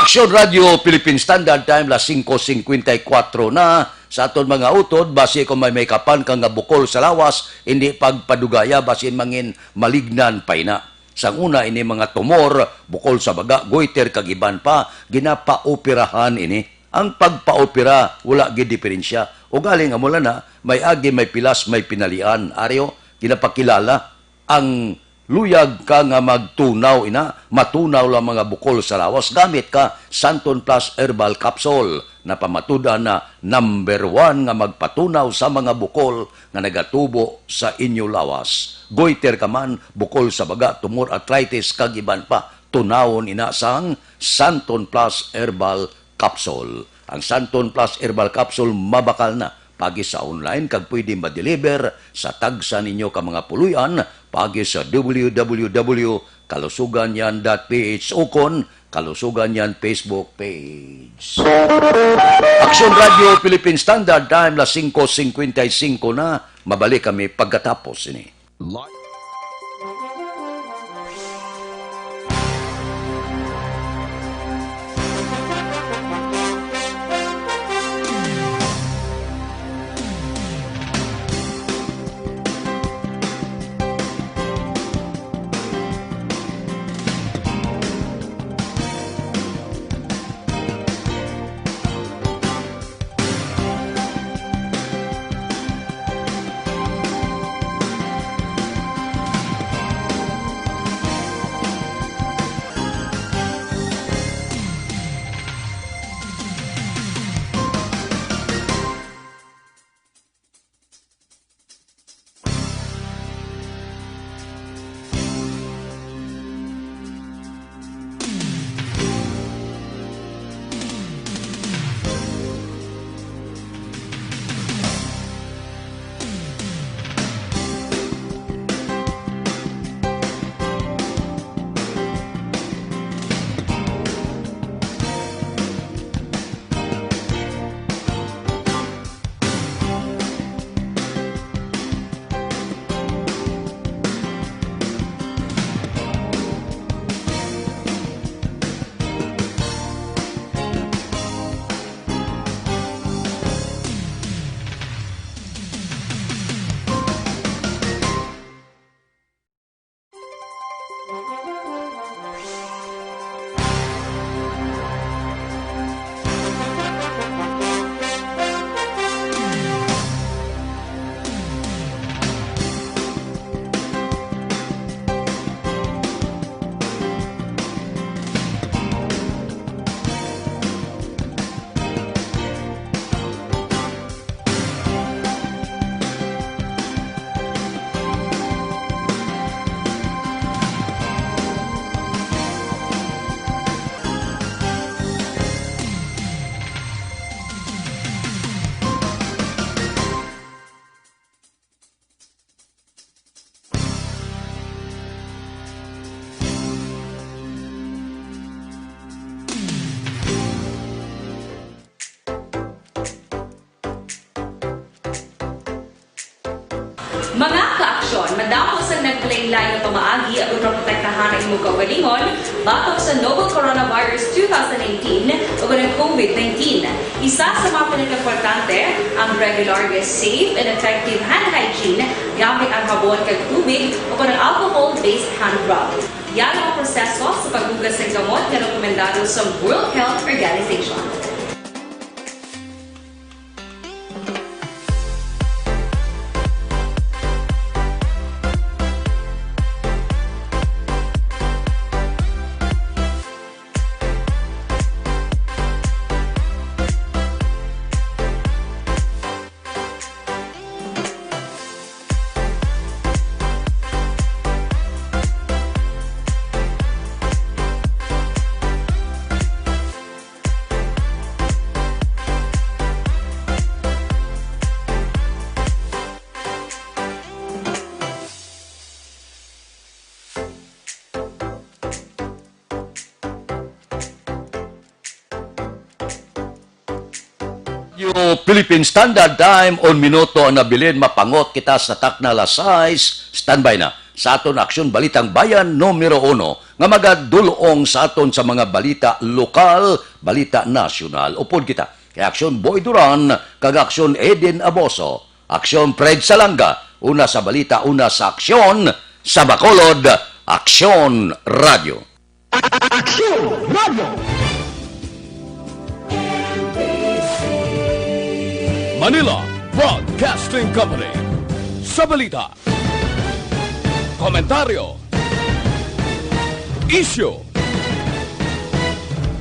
Aksyon Radio Philippine Standard Time, las singko singkwenta y kuwatro na. Sa aton mga utod, basi kung may, may kapan ka nga bukol sa lawas, hindi pagpadugaya, basin mangin malignan pa ina. Sang una, ini mga tumor, bukol sa baga, goiter, kag iban pa, ginapaoperahan ini. Ang pagpaopera, wala gid diferensya. Ugaling amo lang na, may agi, may pilas, may pinalian. Ari, o, ginapakilala ang luyag ka nga magtunaw ina, matunaw lang mga bukol sa lawas. Gamit ka Santon Plus Herbal Capsule, napamatud-an na number one nga magpatunaw sa mga bukol nga nagatubo sa inyo lawas. Goiter ka man, bukol sa baga, tumor, arthritis, kag iban pa, tunawon ina sang Santon Plus Herbal Capsule. Ang Santon Plus Herbal Capsule mabakal na pagi sa online kag pwede ma-deliver sa tagsa ninyo ka mga puloy-an pagi sa W W W kalusuganyan dot P H ukon Kalusuganyan Facebook page. Aksyon Radio Philippine Standard Time, las singko singkwenta y singko na. Mabalik kami pagkatapos ini. Mga ka-aksyon, madamo sang naglain-lain nga pamaagi aron maprotektahan ang imong kaugalingon batok sa novel coronavirus two thousand nineteen ug ang COVID nineteen. Isa sa mga pinakaimportante ang regular nga safe and effective hand hygiene gamit ang habon kag tubig o kon ang alcohol-based hand rub. Yara ang proseso sa paghugas sang kamot nga rekomendado sa World Health Organization. Radyo Philippine Standard Time, un minuto ang nabilin, mapangot kita sa takna alas sais. Standby na sa aton Aksyon Balitang Bayan numero uno nga magadul-ong sa aton sa mga balita lokal, balita nasyonal. Upod kita kay Aksyon Boy Duran kag Aksyon Eden Aboso, Aksyon Fred Salanga, una sa balita, una sa aksyon, sa Bacolod, Aksyon Radyo. Aksyon Radyo. Manila Broadcasting Company. Sa balita, komentaryo, isyu,